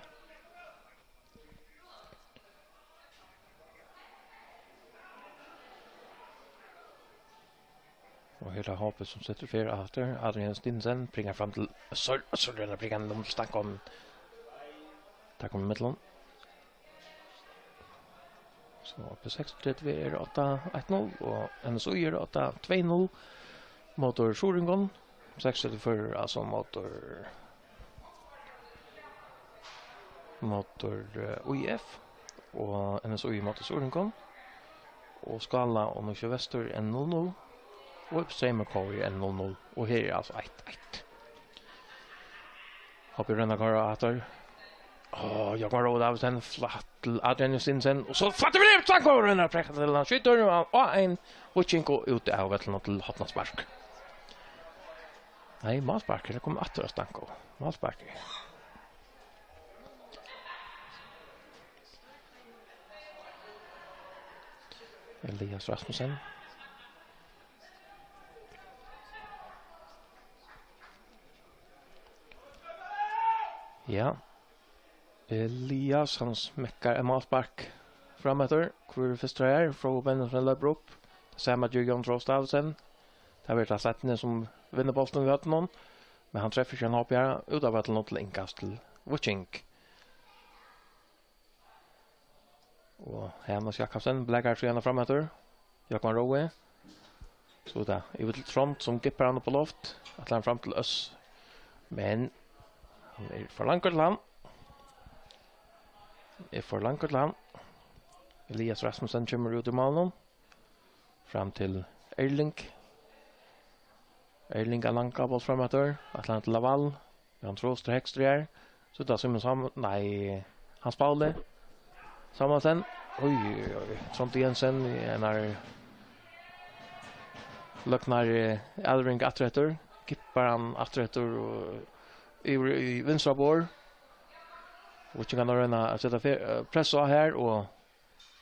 Og her er H B, sum setur ferð aftur. Adrian Stinsen bringar fram til Sør-, Sør-, bringar fram til Stanko. Takk um midten. So B seksogtretivu er odda eitt null, og N S Í er odda tvey null. Móti Suðuroyingum. Seksogtretivu, altso móti, móti, eh, Í F, og N S Í móti Suðuroyingum. Og Skála og Nýsjey Vestur enn null null. Og Streymoyar K V enn null null. Og her er altso eitt eitt. H B roynir at koyra aftur. Á, Jógvan Róa Davidsen, flatt til Adrian Stinsen. Og so flatt yvir til Stanko, roynir at prikka til hann. Skjýtur, og, og ein, og Víkingur út av vellinum til hornaspark. Nei, málspark, tað kom aftur av Stanko. Málspark. Elias Rasmussen. Ja. Elias, hann smekkar eitt málspark frameftir. Hvør er fyrstur her? Fróði Benjaminsen loypur upp. Tað sama ger Jón Thor Davidsen. Tað verður tann seinni, sum vinnur bóltin við høvdinum. Men hann trefur ikki, hann hoppar út av vøllinum til innkast til Víking. Og Hanus Jakobsen blakar síðan fram eftir. Jógvan Rói. So er tað yvir til Trond, sum gippar hann upp á loft. Ætlar hann fram til Øss. Men hann er for langur til hann. Er for langur til hann. Elias Rasmussen kemur út í málinum. Fram til Erling. Erling, ein langan bólt fram eftir. Ætlar hann til Laval. Jan Trost er hægstur her. So tað Simon Sam-, nei, Hans Pauli Samuelsen. Oj, oj, oj. Trond Jensen, í einari løgnar, eh, aðring aftur eftir. Gippar hann aftur eftir og yvir í vinstra borð. Og ikki kann royna at seta fe-, eh, press á her og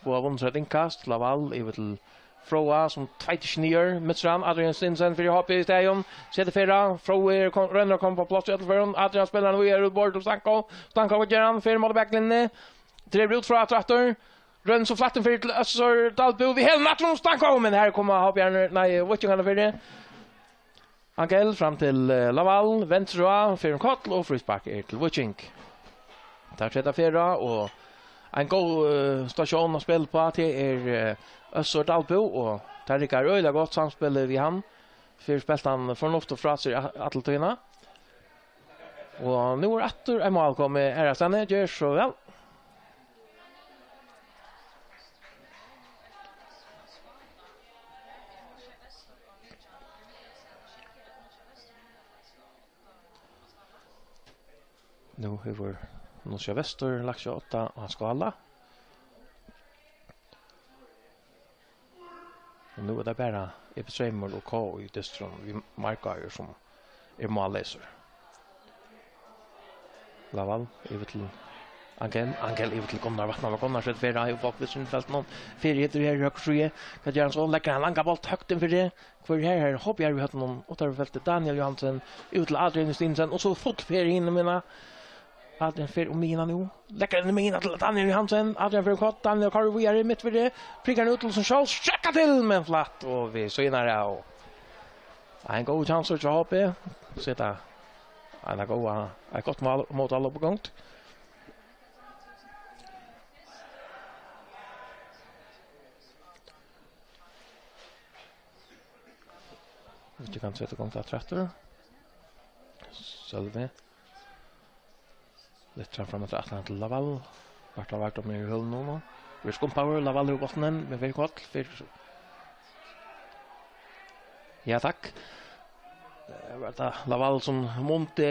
fáa vunnið eitt innkast. Laval yvir til Fróða, sum tveitir seg niður. Missir hann. Adrian Stinsen fyri hopp í stadion. Setir fyri. Fróði er kom-, roynir at koma upp á pláss í øllum førum. Adrian spælir hann víðari út borð til Stanko. Stanko, hvat ger hann? Fer móti baklinjuni. Dregur út frá aftur, aftur. Roynir so flatt inn fyri til Øssur Dalbø. Við hælunum aftur um Stanko, men her koma hoppjarnir, nei, víkingarnir fyri. Angel fram til, eh, Laval, venstru á, fer um koll og fríspark er til Víking. Tað er tredje fjerde, og ein góð, eh, stasjón at spæla uppá, tað er, eh, Øssur Dalbø, og tað riggar øgiliga gott samspæl við hann. Fær spælt hann fornuftigt frá sær a-, alla tíðina. Og nú er aftur eitt mál komið aðrastaðni, ger so væl. Nú hevur Nólsoyar Vestur lagt seg á odda á Skála. Og nú er tað bara Ebbi Streymur og K í dystinum við Markáir, sum er málleysur. Laval yvir til Angel, Angel yvir til Gunnar Vatnamar, Gunnar setur fyri, hevur fólk við sínum feltinum. Fyri hitur her í høgru síðu. Hvat ger hann so? Leggur hann langa bólt høgt inn fyri. Hvør er her? Her hoppar við høvdinum út av feltið. Daniel Johansen, út til Adrian Stinsen, og so full fyri hinum megin. Adrian fer um miðjuna nú. Leggur hann í miðjuna til Daniel Johansen. Adrian fer um kott. Daniel koyrir víðari, mitt fyri. Prikar hann út til seg sjálv. Skjótar til, men flatt. Og við síðuna av. Ein góður kjansur hjá H B. Seta ein góð, eitt gott mál, mótál upp á gongd. Ikki kann seta í gongd aftur. Sølvi. Lyftir hann fram eftir, ætlar hann til Laval. Bartal Vardom er í hølunum nú. Verður skumpaður, Laval hevur bóltin, men verður koll fyri. Ja, takk. Eh, var tað Laval sum mundi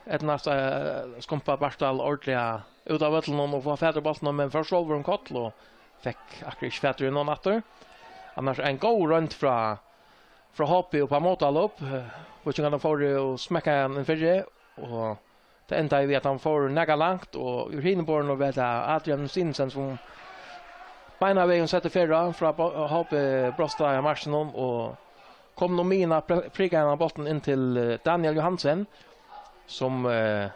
eydnast, eh, skumpa Bartal ordiliga út av vøllinum og fáa fatur í bóltinum, men fór sjálvur um koll og fekk akkurát ikki fatur í honum aftur. Annars ein góð roynd frá, frá H B upp á mótálop. Eh, víkingarnir fóru og smekkaðu hann inn fyri, og tað endaði við, at hann fór nakað langt, og úr hinum borðinum var tað Adrian Stinsen, sum beinanvegin setti fyri frá bo-, H B bróstaði av markinum, og kom nú miðjuna, pre-, prikaði hann bóltin inn til, eh, Daniel Johansen, sum, eh,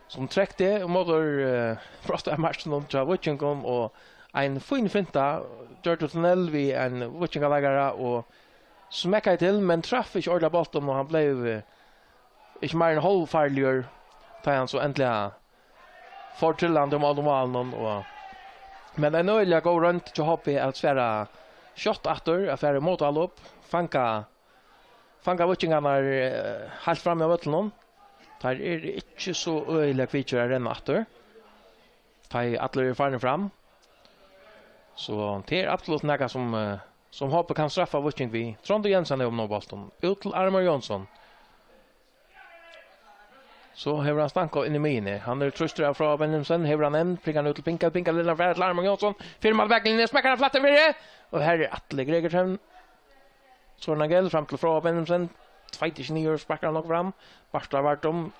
sum trekti móti, eh, bróstaði av markinum hjá víkingum, og ein fín finta gjørdi tunnil við ein víkingaleikara og smekkaði til, men traf ikki ordiliga bóltin, og hann bleiv, eh, ikki meir enn hálvfarligur, tá hann so endiliga fór trillandi móti málinum, og, men ein øgiliga góð roynd hjá H B at svara skjótt aftur, at fara í mótálop, fanga, fanga víkingarnar, eh, heilt frammi á vøllinum. Teir eru ikki so øgiliga kvikir at renna aftur, tá ið allir eru farnir fram. So tað er absolutt nakað sum, eh, sum H B kann straffa Víking við. Tróndur Jensen hevur nú bóltin. Út til Armar Jónsson. So hevur hann Stanko inn í miðjuni. Hann er trýstur av Fróða Benjaminsen. Hevur hann enn. Prikar hann út til Pinka. Pinka lilla fara til Armar Jónsson. Fyri móti baklinjuni. Smekkar hann flatt inn fyri. Og her er Atli Gregersen. So er hann Angel fram til Fróða Benjaminsen. Tveitir seg niður, sparkar hann nokk fram. Bartal Vardom.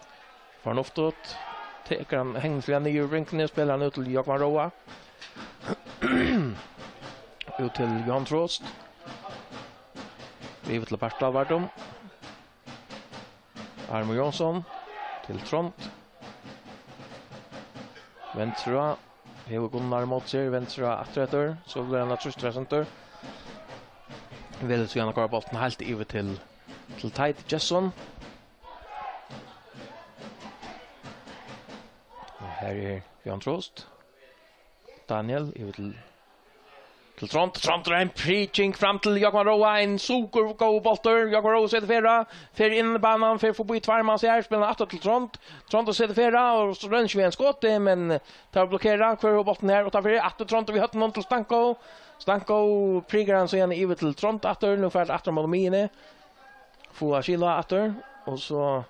Fær hann upp út. Tekur hann hegnisliga niður bringuni. Spælir hann út til Jógvan Róa. Út til Johan Trost. Yvir til Bartal, var dum. Armur Jónsson til Trond. Venstra. Hevur Gunnar móti sær. Venstra aftur eftir. So verður hann trýstur eftir. Velur síðan at koyra bóltin heilt yvir til, til Teit Gesson. Og her er Johan Trost. Daniel, yvir til, til Trond. Trond er ein preaching fram til Jógvan Róa. Ein super góður bóltur. Jógvan Róa setur ferð. Fer inn í banan, fer forbi tveir manns her. Spælir hann aftur til Trond. Trond setur ferð, og so roynir seg við ein skot, men, eh, tað er blokkerað. Hvør hevur bóltin her? Og tað fer aftur Trond við høvdinum til Stanko. Stanko prikar hann síðan yvir til Trond aftur. Nú fer hann aftur móti miðjuni. Fáa skil á aftur. Og so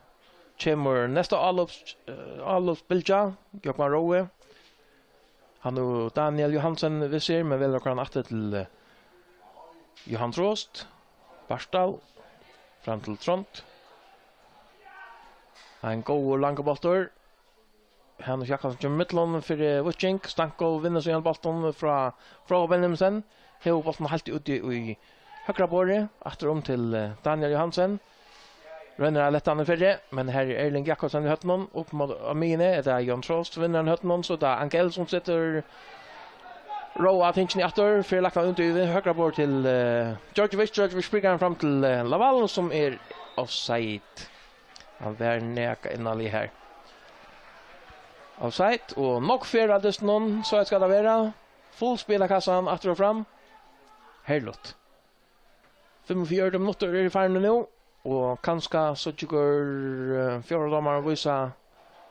kemur næsta álop-, eh, álopsbylgja. Jógvan Róa. Hann og Daniel Johansen við sær, men velur koyra hann aftur til, eh, Johan Trost. Bartal. Fram til Trond. Ein góður langur bóltur. Hanus Jakobsen kemur í millum fyri Víking. Stanko vinnur síðan bóltin frá, frá Benjamisen. Hevur bóltin heilt úti í høgra borði. Aftur um til, eh, Daniel Johansen. Roynir at letta hann í fyri, men her er Erling Jakobsen í høvdinum, upp mot, á miðjuni, er tað Jon Trost, vinnur hann høvdinum, so tað er Angel sum setur Róa tingini aftur, fer lagt hann undir í høgra borð til, eh, Djordjevic, Djordjevic prikar hann fram til, eh, Laval, sum er offside. Hann var nakað innalig her. Offside, og nógv ferð á dystinum, so skal tað vera. Full spilakassan aftur og fram. Herligt. Fimmogfjøruti minuttir eru farnir nú, og kanska so tykir, eh, fjórða dómarin vísa,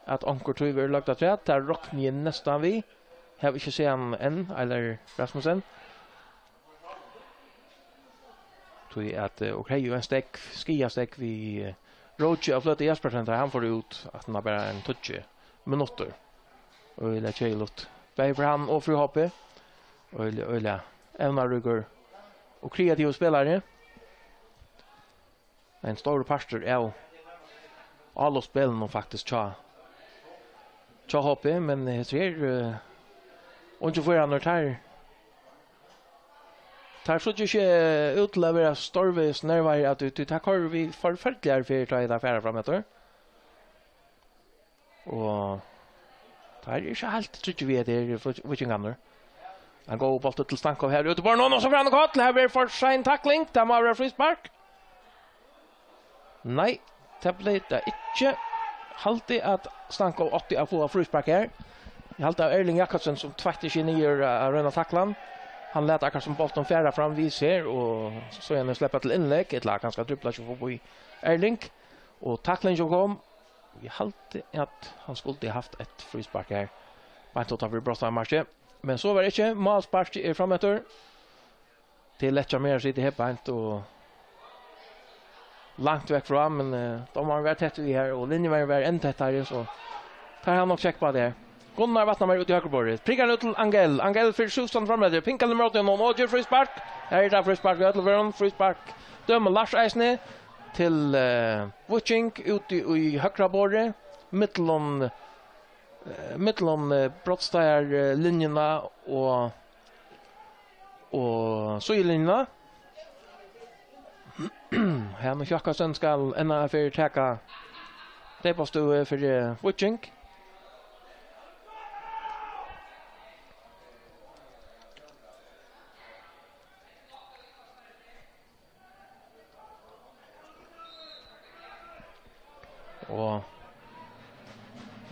at onkur tíð verður løgd afturat. Tað rokni eg næstan við. Havi ikki sæð hann enn, Einar Rasmussen. Tí at, eh, okur høvdu jú ein steðg, skaðasteðg við, eh, Róki á Fløtu Jespersen, tá hann fór út, at hann bara ein tíggju minuttir. Øgiliga keðiligt. Bæði fyri hann og fyri H B. Øgiliga, øgiliga evnaríkur og kreativur spælari. Ein stórur partur av álopsspælinum faktiskt hjá, hjá H B, men hesir her, eh, ungu førararnir, teir, teir síggja ikki, eh, út til at vera stórvegis nervaðir av tí, tí tað koyrir við forferdiligari ferð, tá ið teir fara fram eftir. Og teir eru ikki heilt tryggir við, at tað eru Víkingarnir. Ein góður bóltur til Stanko her úti í borðinum, og so fer hann í koll. Her verður for sein takling. Tað má vera fríspark. Nei, tað bleiv tað ikki. Haldi at Stanko átti at fáa fríspark her. Eg haldi av Erling Jakobsen, sum tveitti seg niður at royna at takla hann. Hann læt akkurát sum bóltin fara fram við sær, og so er hann at sleppa til innlegg, ella kanska dribla seg forbi Erling. Og taklingin kom. Eg haldi at hann skuldi havt eitt fríspark her. Beint uttanfyri brotstaðarmarkið. Men so var ikki. Málsparkið er frameftir. Tað er lætt hjá mær at sita her beint og langt vekk frá, men, eh, dómarin var tættur við her, og linjumaðurin var enn tættari, so teir hava nokk tjekk á tað her. Gunnar Vatnamar út í høgra borðið. Prikar nú til Angel. Angel fyri sjústan frameftir. Pinkar ímóti honum og ger fríspark. Her er tað fríspark í øllum førum. Fríspark dømir Lars eisini til, eh, Víking úti í høgra borðið. Millum, eh, millum, eh, brotstaðar, eh, linjuna og, og síðulinjuna. Hanus Jakobsen skal enn eina ferð taka teypastøðu fyri, eh, Víking. Og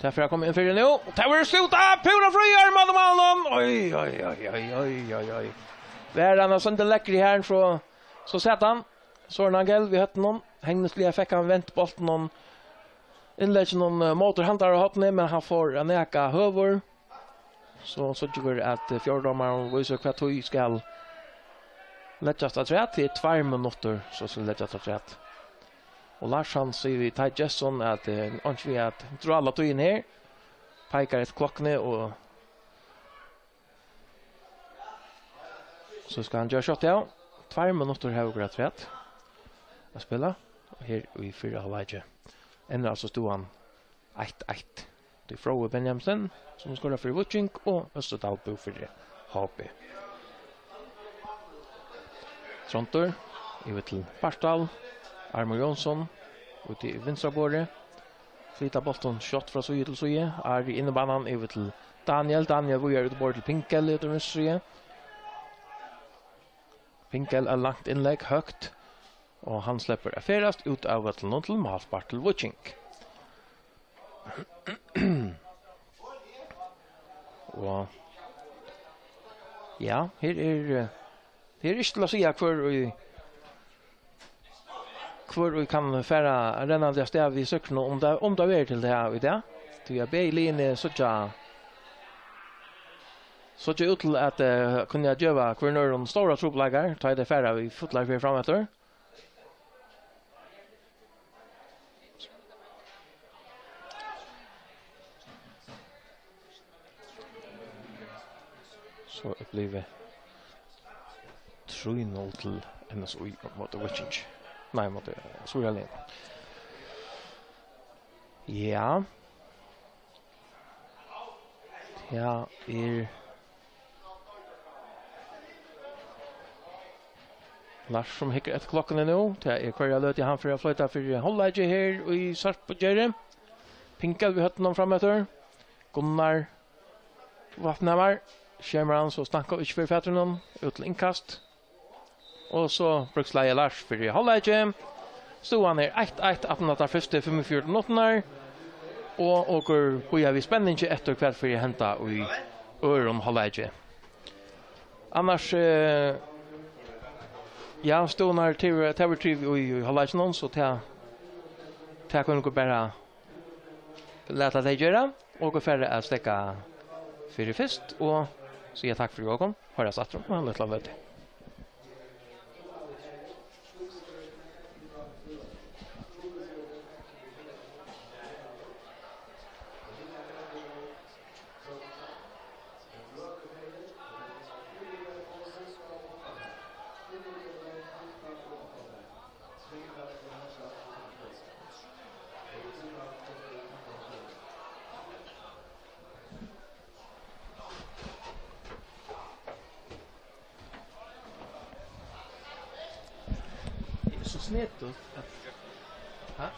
tað fer at koma inn fyri nú. Tað verður skotið púra fríur móti málinum. Oj, oj, oj. Var hann av sunda lekkri her, so, so sat hann. Søren Angel við høvdinum. Hegnisliga fekk hann vent bóltin og innlegginum, eh, móti handan hornið, men hann fær nakað høvur. So, so tykir at, eh, fjórði dómarin vísir, hvat tíð skal leggjast afturat. Tað er tveir minuttir, so skal leggjast afturat. Og Lars, hann sigur við Teit Gesson at, eh, einki við at drála tíðina her. Peikar eftir klokkuni, og so skal hann gera skjótt, ja. Tveir minuttir hava okur afturat at spæla. Og her í fyrra hálvleiki endar altso støðan eitt eitt. Tað er Fróði Benjamsen, sum skorar fyri Víking, og Østerdalbø fyri H B. Tróndur, yvir til Bartal. Armur Jónsson, úti í vinstra borði. Flyta bóltin skjótt frá síðu til síðu. Ari inn í banan, yvir til Daniel. Daniel víðari út í borð til Pinkel, yvir til vinstru síðu. Pinkel er langt innlegg, høgt. Og hann sleppur at ferðast út av vøllinum til málspark til Víking. Og ja, her er, eh, her er ikki til at siga, hvør í, hvør í kann fara rennandi av stað við súkklu, um tað, um tað verður til tað í dag. Tí at bæði liðini síggja, síggja út til at, eh, kunna geva hvørjum øðrum stórar trupulleikar, tá ið tey fara í fullari ferð frameftir. So er blivið trý null til N S Í móti Víkingi. Nei, móti Suðuroyarliðnum. Ja. Tað er Lars, sum hyggur eftir klokkuni nú. Tað er hvørja løtu, hann fer at floyta fyri hálvleiki her í Sørvági. Pinkel við høvdinum frameftir. Gunnar Vatnhamar. Skermar hann, so Stankovic fyri føtur honum. Út til innkast. Og so brúkslagið Lars fyri hálvleiki. Støðan er eitt eitt aftan á tær fyrstu fimmogfjøruti minuttirnar. Og okur bíða við spenningi eftir, hvat fer at henda í øðrum hálvleiki. Annars, eh, ja, støðan er til, til við trivið í, í hálvleikinum, so tað, tað kunnu okur bara lata tey gera, og okur fara at steðga fyri fyrst og siga takk fyri okkum. Hoyrast aftur um eina lítla løtu. So snedigt at, ha?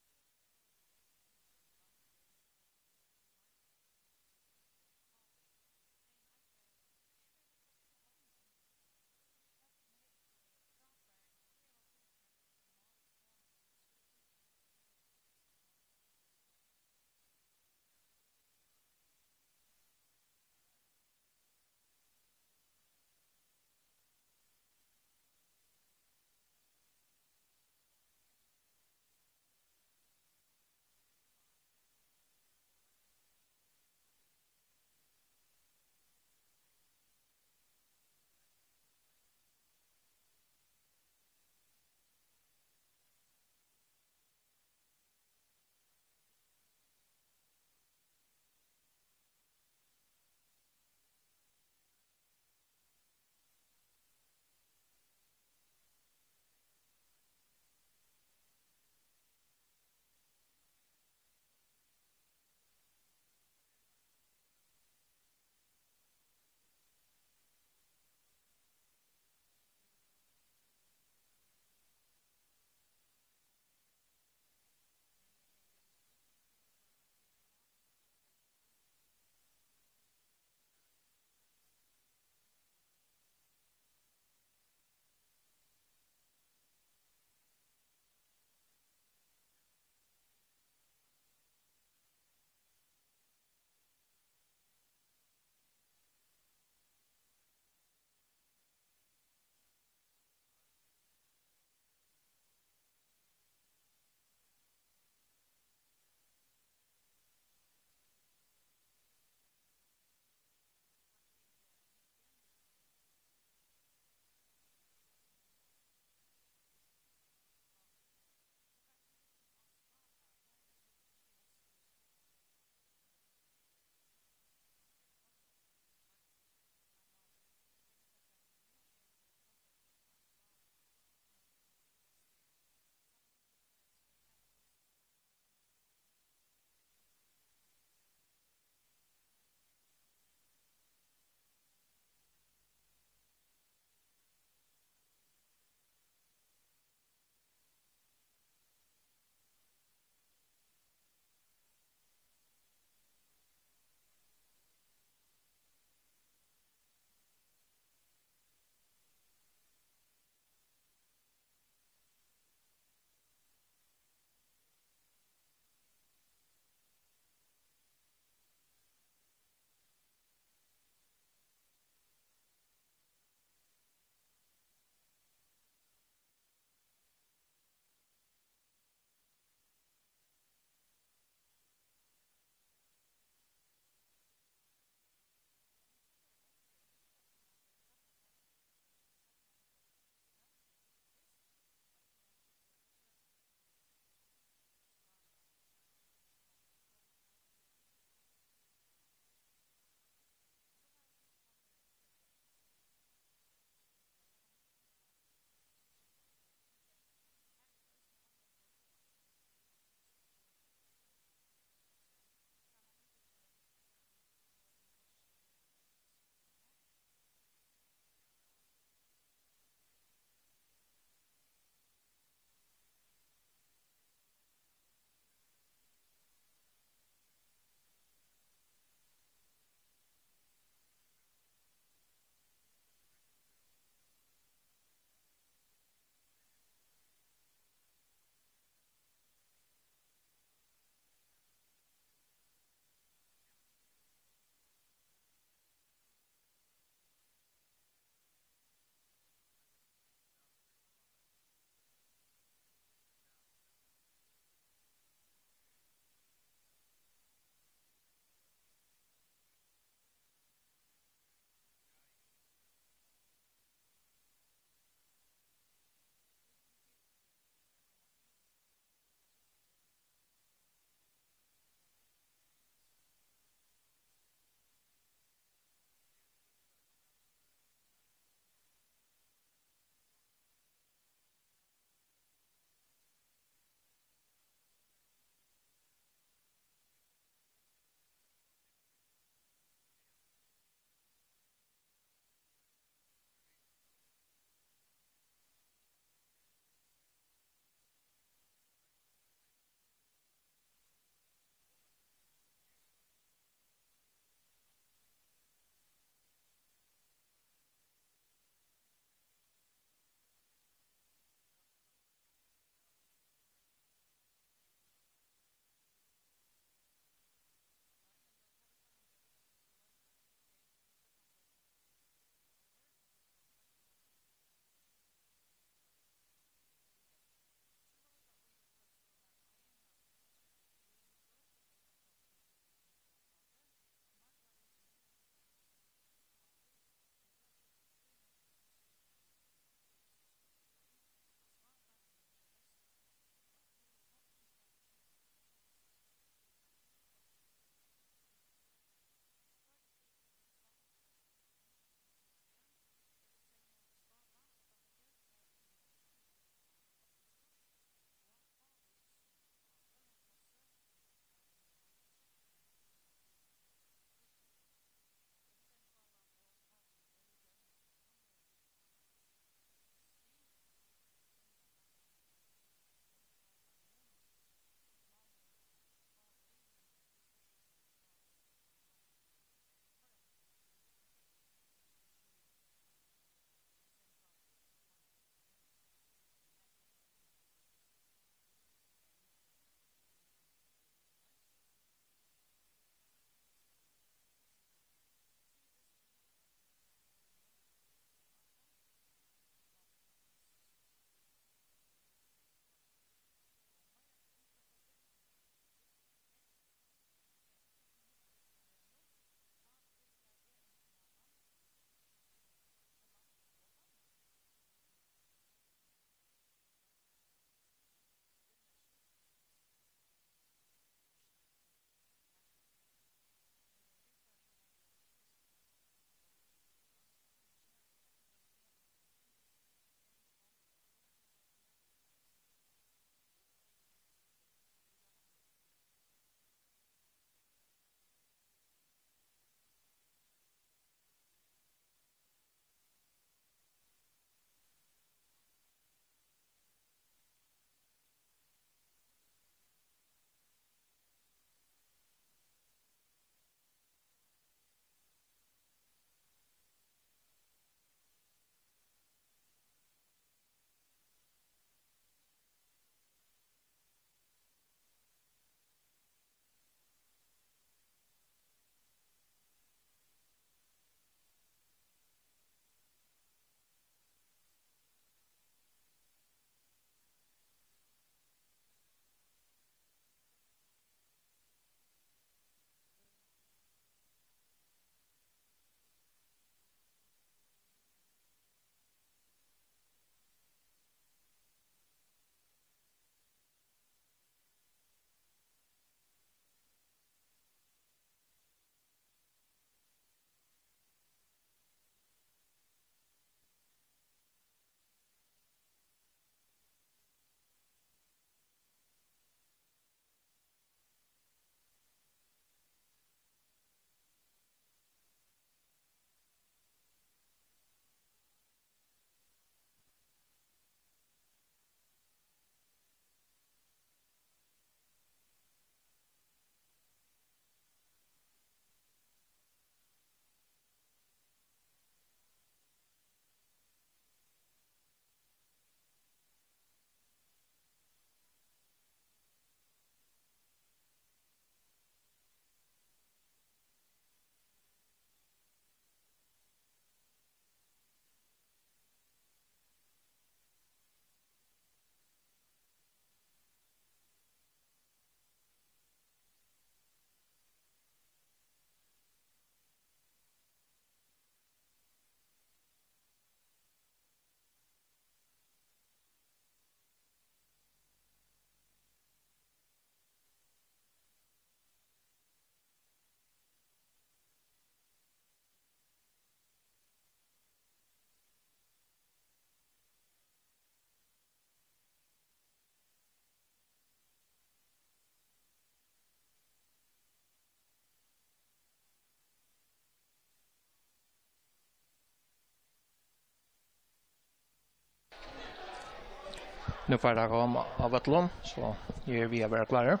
Nú fara teir at koma á vøllin, so eg eri við at vera klárur.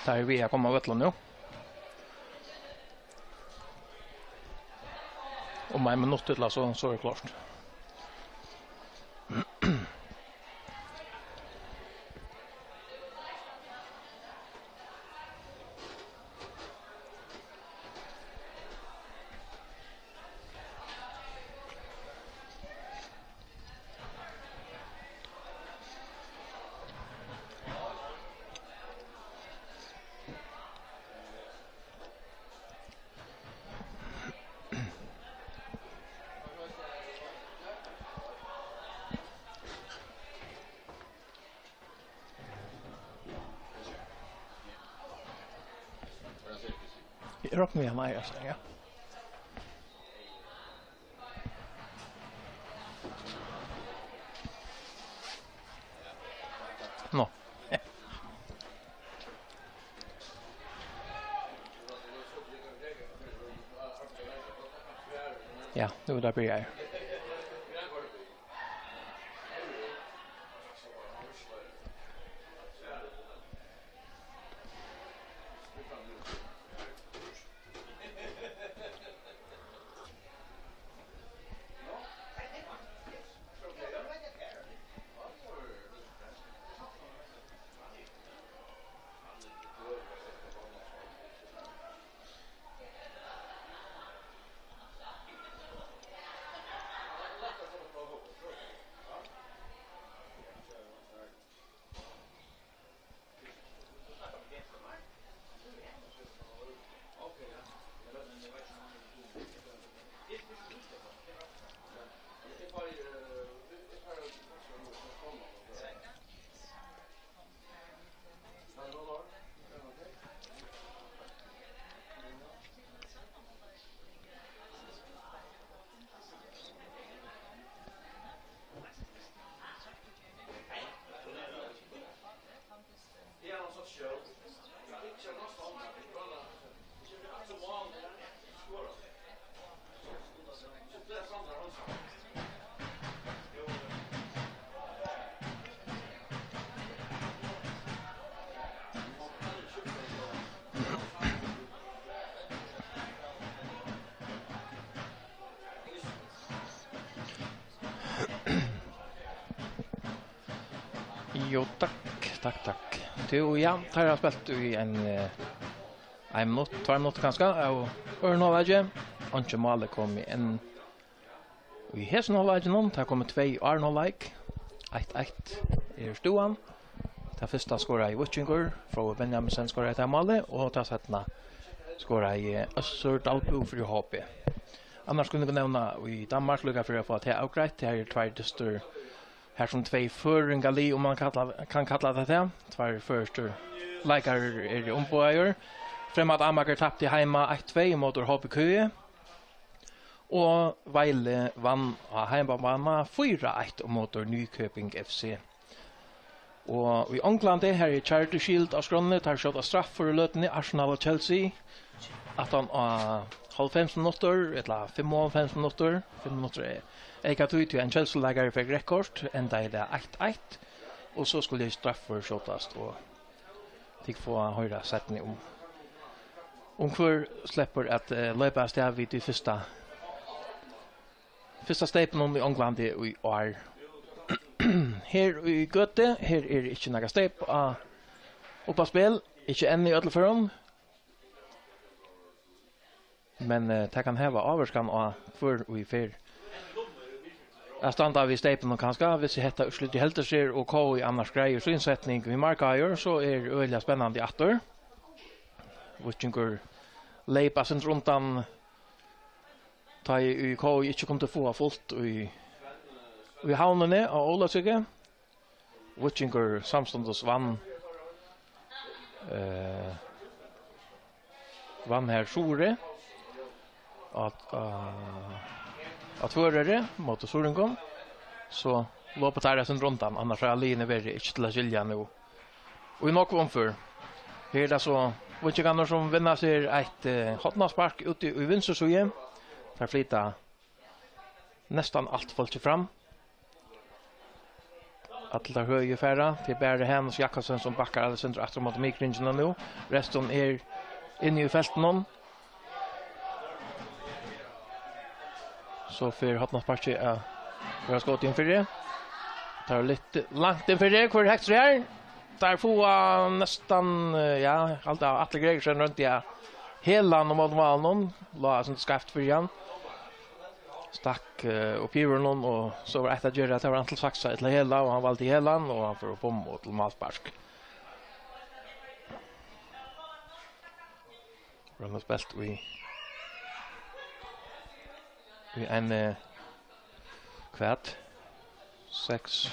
Teir eru við at koma á vøllin nú. Um ein minutt ella so, so er klárt. Eg rokni við, hann eigur seg, ja. Nå. Ja, nú er tað byrjað. Jú, takk, takk, takk. Tú, ja, teir hava spælt í ein, eh, ein minutt, tveir minuttir kanska, av øðrum hálvleiki. Einki mál er komið enn í hesum hálvleikinum. Tað er komið tvey í aðrari hálvleik. Eitt eitt er støðan. Tað fyrsta skoraði Víkingur, Fróði Benjaminsen skoraði tað málið, og tað seinna skoraði Øssur Dalbø fyri H B. Annars kunnu vit nevna í Danmark, líka fyri at fáa tað avgreitt, tað eru tveir dystir, har sum tvey føroyingalið, um man kalla, kann kalla tað tað. Tveir føroyskir leikarar eru umboðaðir. Fremad Amager tapti heima eitt tvey móti H B Køge. Og Vejle vann á heimabana fýra eitt móti Nykøbing F C. Og í Onglandi, har er Charity Shield á skránni, teir skjóta straffur í løtuni, Arsenal og Chelsea. Aftan á hálvfems minuttir, ella fimmoghálvfems minuttir, fimm minuttir er eyka tíð, tí ein Chelsea-leikari fekk reytt kort, endaði tað eitt eitt. Og so skuldi straffur skjótast, og tit fáa hoyra seinni um, um hvør sleppur at, eh, leypa avstað við tí fyrsta, fyrsta steypinum í Onglandi í ár. Her í Gøtu, her er ikki nakað steyp á, upp á spæl, ikki enn í øllum førum. Men, eh, tað kann hava ávirkan á, hvør ið fer at standa við steypinum kanska. Hvis hetta úrslitið heldur sær, og K I annars greiðir sín setning við markáir, so er øgiliga spennandi aftur. Víkingur leyp eitt sindur undan, tá ið K I ikki kundi fáa fult í, í havnini á Ólavsøku. Víkingur samstundis vann, eh, vann her Suðuroy á, á, á Tvøroyri móti suðuroyingum. So lopa teir eitt sindur undan, annars hava liðini verið ikki til at skilja nú í nógv umfør. Her er tað so víkingarnir, sum vinna sær eitt, eh, hornaspark úti í vinstru síðu. Teir flyta næstan alt fólkið fram. Allar høgir fara. Tað er bara Hanus Jakobsen, sum bakkar eitt sindur aftur móti miðkringini nú. Restin er inni í feltinum. So fer hornasparkið at verða skotið inn fyri. Tað er litt langt inn fyri. Hvør hektur her? Teir fáa næstan, eh, ja, alt av Atli Gregersen royndi at hela hann um móti málinum. Lá eitt sindur skeivt fyri hann. Stakk, eh, upp í yvir honum, og so var eitt at gera, tað var hann til saksa ella hela, og hann valdi helan, og hann fór upp um og til málspark. Var hann spælt í, í ein, eh, hvat? Seks,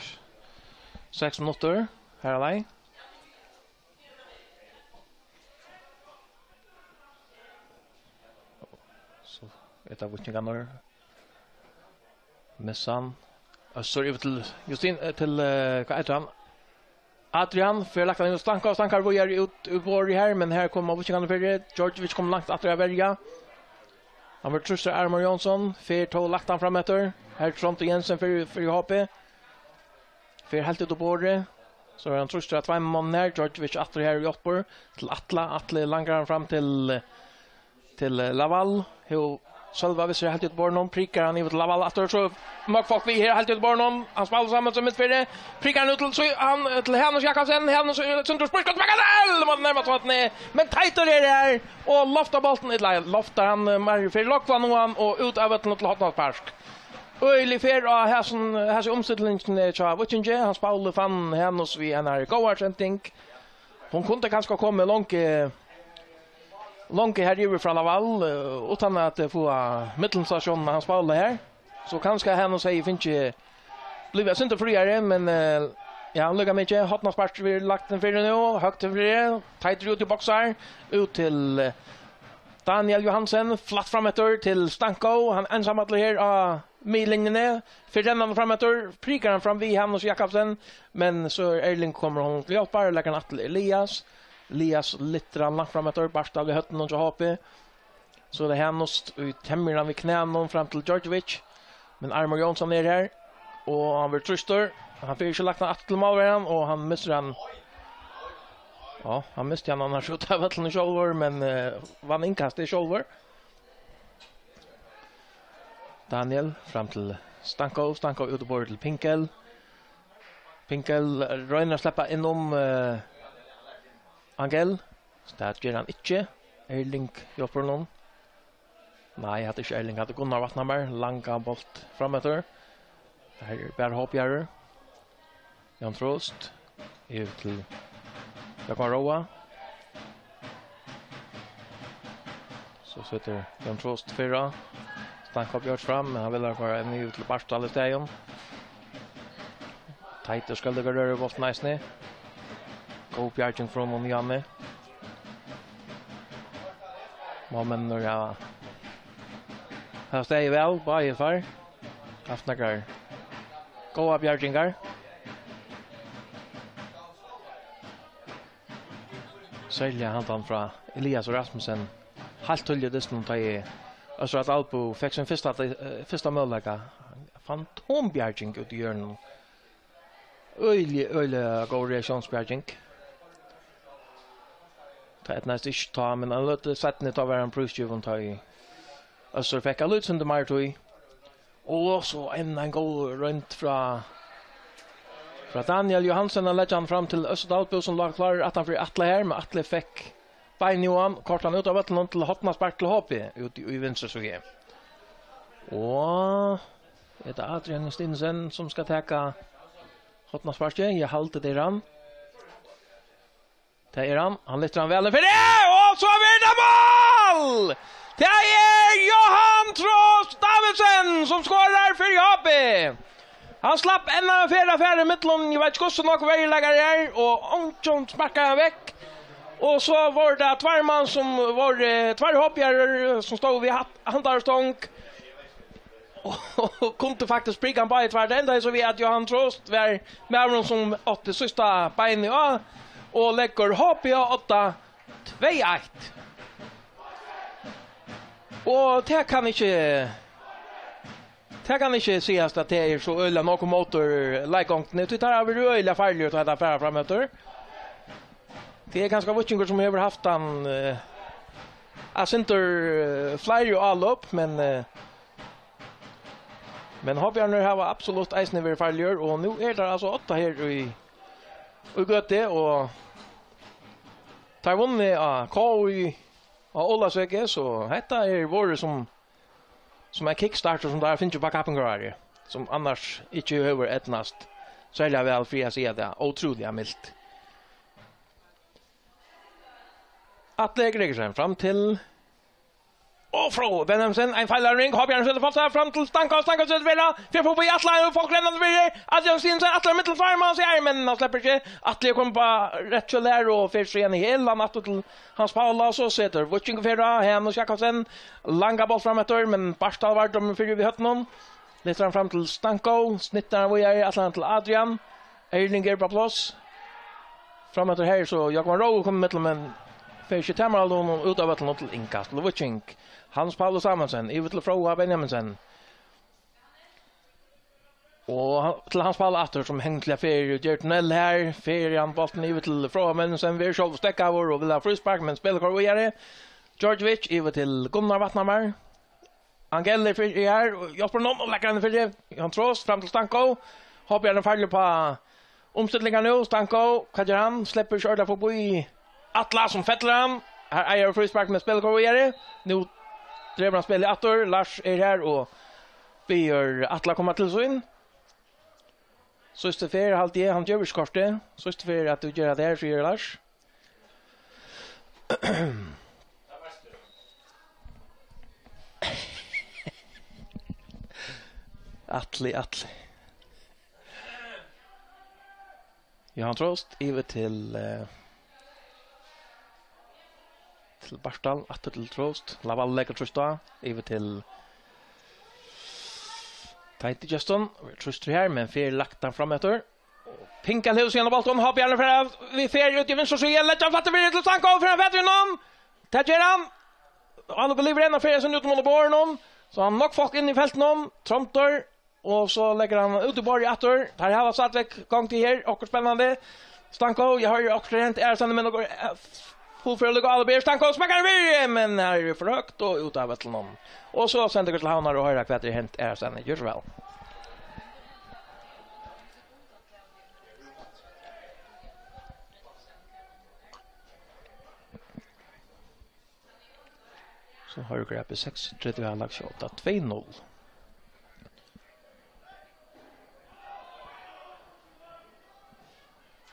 seks minuttir, har er leið. So er tað víkingarnir. Missa hann. Og so yvir til Justin, eh, til, eh, hvat eitur hann? Adrian, fer lagt hann inn og Stankar, og Stankar víðari út, út borðið her, men her koma víkingarnir fyri. Djordjevic kom langt aftur at verja. Hann verður trýstur av Armar Jónsson, fer tó lagt hann fram eftir. Her Tronte Jensen fyri, fyri H P. Fer heilt út á borðið. So er hann trýstur av tveimum monnum her. Djordjevic aftur her og hjálpar til Atla. Atli langar hann fram til, til, eh, Laval. Jú, Sølva vissi heilt út á borðið. Prikar hann yvir til Laval aftur. So møkk fólk við her heilt út á borðið. Hann spælir saman sum midtfyri. Prikar hann út til, so hann, eh, til Hanus Jakobsen. Hanus, eh, sundur spark og tilbaka til! Mot nærmast vatni. Men Teitur er her. Og loftar bóltin, ella loftar hann, eh, meir fyri lokva nú hann og út av vøllinum til hornaspark. Øgiliga fer á hasum, hasi umstillingini hjá Víkingi. Hans Pauli fann Hanus við einari góðari sending. Hon kundi kanska komið longu, longu her yvir frá Laval, eh, uttan at, eh, fáa millumstasjónina Hans Pauli her. So kanska Hanus hevði fingið, blivið eitt sindur fríari, men, eh, ja, líka mikið. Hornaspark verður lagt inn fyri nú, høgt inn fyri. Teitur út í boksar, út til, eh, Daniel Johansen, flatt fram eftir til Stanko. Hann einsamallur her á miðlinjuni. Fer rennandi fram eftir, prikar hann fram við Hanus Jakobsen, men so er Erling kemur honum til hjálpar, leggur hann aftur til Elias. Elias lyftir hann langt fram eftir, Bartal í høvdinum hjá H P. So er tað Hanus, ið temmir hann við knænum fram til Djordjevic. Men Armar Jónsson er her, og hann verður trýstur. Hann fær ikki lagt hann aftur til málverjan, og hann missir hann. Ja, hann misti hann annars út av vøllinum sjálvur, men, eh, vann innkastið sjálvur. Daniel fram til Stanko. Stanko út á borðið til Pinkel. Pinkel roynir at sleppa inn um, eh, Angel. So tað ger hann ikki. Erling hjálpir honum. Nei, hatta er ikki Erling, hatta er Gunnar Vatnhamar. Langa bolt fram eftir. Her er bara H P-arar. Jan Trost. Yvir til Jakob Roa. So setur Jan Trost fyrra. Stanko Bjørt fram, men hann vil ha bara ein yvir til Bartal í staðin. Teitur skal líka røra bóltin eisini. Góð bjarging frá honum, Janni. Momentir, ja. Her staðið væl, báðir tveir. Haft nakrar góðar bjargingar. Serliga handan frá Elias Rasmussen. Heilt tíðliga í dystinum, tá ið Østur Dalbø fekk sín fyrsta, eh, fyrsta møguleika. Fantombjarging út í hjørninum. Øgiliga, øgiliga góð reaktiónsbjarging. Tað eydnaðist ikki tá, men ein løtu seinni, tá var hann prísgivin, tá ið Østur fekk eitt lítið sindur meir tíð. Og so enn ein góð roynd frá, frá Daniel Johansen, at leggja hann fram til Østur Dalbø, sum lá klárur aftan fyri Atla her, men Atli fekk beinið á hann, koyrdi hann út av vøllinum til hornaspark til H P út í, í vinstru síðu. Og er tað Adrian Stinsen, sum skal taka hornasparkið? Eg haldi, tað er hann. Tað er hann. Hann lyftir hann væl inn fyri, og so verður tað mál! Tað er Johan Trost Davidsen, sum skorar fyri H P. Hann slapp enn ein ferð at fara ímillum, eg veit ikki, hvussu nógv verjuleikarar er, og eingin sparkaði hann vekk. Og so vóru tað tveir menn, sum vóru, eh, tveir H P-arar, sum stóðu við hat-, handan stong. Og kundu faktiskt prika hann báðir tveir. Tað endaði so við, at Johan Trost var maðurin, sum átti síðsta beinið á, og leggur H P á odda, tvey eitt. Og tað kann ikki Tað kann ikki sigast, at tað er so øgiliga nógv móti leikgongdini, tí teir hava verið øgiliga farligir, tá teir fara frameftir. Tað er kanska Víkingur, sum hevur havt hann, eh, eitt sindur, eh, fleiri álop, men, eh, men Hobbjarnir hava absolutt eisini verið farligir, og nú eru teir altso átta her í, í gøtu, og teir vunnu á K O í, á Ólavsøku, so hetta er vorðið sum sum ein kickstarter, sum teir hava fingið upp á kappingarárið, sum annars ikki hevur eydnast serliga væl, fyri at siga tað ótrúliga milt. Atli Gregersen fram til, og Fróði Benjamsen, ein feilarving, Hobbjarnir setur fast fram til Stanko, Stanko setur fyri, fer forbi Atla, og fólk renna fyri, Adrian Stinsen, Atli er millum tveir mann, sigur, men hann sleppur ikki, Atli er komin upp á rætt hjól her, og fer síðan í hæl, hann aftur til Hans Paula, so setur Víkingur fyri, Hanus Jakobsen, langa bólt fram eftir, men Bartal var dømur fyri við høvdinum. Lyftir hann fram til Stanko, snittar hann víðari, ætlar hann til Adrian. Erling er á pláss. Fram eftir her, so Jákup Rói kemur millum, men fer ikki, tað er longur út av vøllinum til innkast til Víking. Hans Paulus Samuelsen, yvir til Fróða Benjaminsen. Og hann, til Hans Paul aftur, sum hevur til at fara út í tunnel her. Fer hann bóltin yvir til Fróða Benjaminsen, verður sjálvur steðgaður og vil hava fríspark, men spælið koyrir víðari. Djordjevic yvir til Gunnar Vatnhamar. Angel er fyri her, og hjálpir honum, og leggur hann fyri. Johan Trost, fram til Stanko. Hobbjarnir farligir uppá umstillingar nú. Stanko, hvat ger hann? Sleppur ikki ordiliga forbi Atla, sum fellir hann. Her eigur fríspark, men spælið koyrir víðari. Nú dregur hann spælið aftur. Lars er her og biður Atla koma til sín. Síðstu ferð, haldi eg, hann gevur ikki kortið. Síðstu ferð, at tú ger tað her, sigur Lars. Atli, Atli. Johan Trost, yvir til, eh, til Bartal, aftur til Trost. Laval leggur trýst á, yvir til Teitur Justin. Trýstur her, men fer lagt hann fram eftir. Pinkel hevur síðan bóltin, Hobbjarnir fer av, við ferð út í vinstru síðu, leggja hann flatt yvir til Stanko, fer hann fatur í honum. Tað ger hann. Og hann blívur enn ferð seg út móti borðinum. So hann nokk fólk inn í feltinum, trómdur. Og so leggur hann út í borðið aftur. Teir hava staðfest gongd í her, okkurt spennandi. Stanko, eg hoyri okkurt er hent aðrastaðni, men okkurt, eh, fullføra líka, Albert Stanko, smekkar hann fyri, men her er for høgt og út av vøllinum. Og so senda okur til Havnar og hoyra hvat er hent aðrastaðni. Ger so væl. So har okur upp í seksogtretivu hálvleik, so átta tvey null.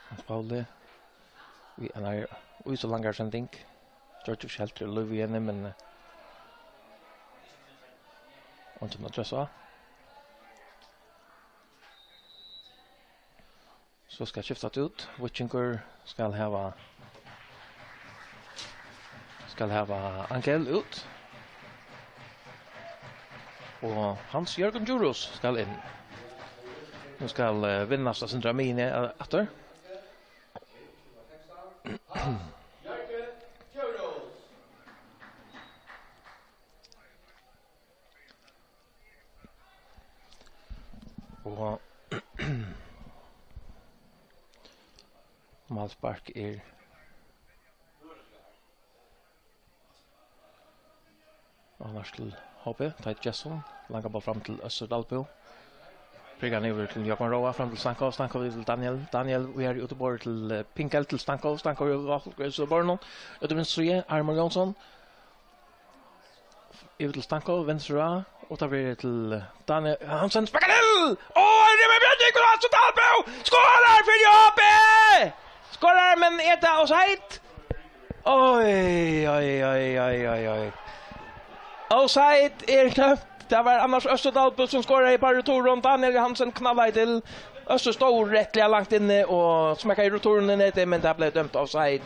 Hans Pauli, við einari í so langari sending. Gjørdi ikki heilt lív í henni, men, eh, eingin at trøsta. So skal skiftast út. Víkingur skal hava, skal hava Angel út. Og Hans Jørgen Djurhuus skal inn. Nú skal, eh, vinnast at sindra mini, eh, aftur. Og málspark er annars til H B, Teit Gesson, langa ball fram til Øssur Dalbø. Prikar hann yvir til Jákup Róa, fram til Stanko, Stanko til Daniel, Daniel, og er út í borð til, eh, Pinkel til Stanko, Stanko er út í borðinum, út í vinstru síðu, Armur Jónsson, yvir til Stanko, vinstru á, og tá verður til Daniel Hansen, sparkar til! Og Remi Bjørn Nikolai, so Dalbø skorar fyri H B! Skorar, men er tað offside? Oj, oj, oj. Offside er dømt. Tað var annars Øssur Dalbø, sum skoraði í returin. Daniel Hansen knallaði til. Øssur stóð rættiliga langt inni og smekkaði returin í netið, men tað bleiv dømt offside.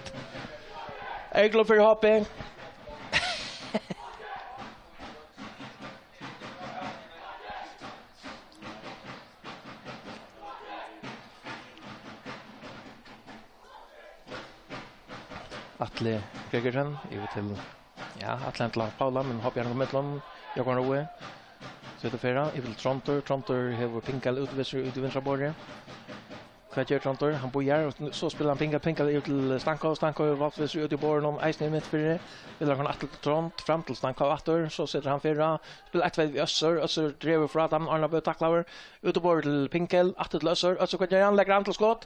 Erglo fyri H B. Atli Gregersen, yvir til, ja, Atli til Paula, men H B er í miðjuni, Jógvan Rói. Petur Ferra, yvir til Tróndur. Tróndur hevur Pinkel útvísur út í vinstra borði. Hvat ger Tróndur? Hann bíðar, og so spælir hann Pinkel, Pinkel yvir til Stanko. Stanko hevur Vágsvísur út í borðinum, eisini í mitt fyri. Vil hann aftur til Trónd, fram til Stanko aftur, so setur hann Ferra. Spælir eitt tvey við Øssur, Øssur dregur frá, Damon Arnabø taklaður. Út í borð til Pinkel, aftur til Øssur. Øssur, hvat ger hann? Leggur hann til skot.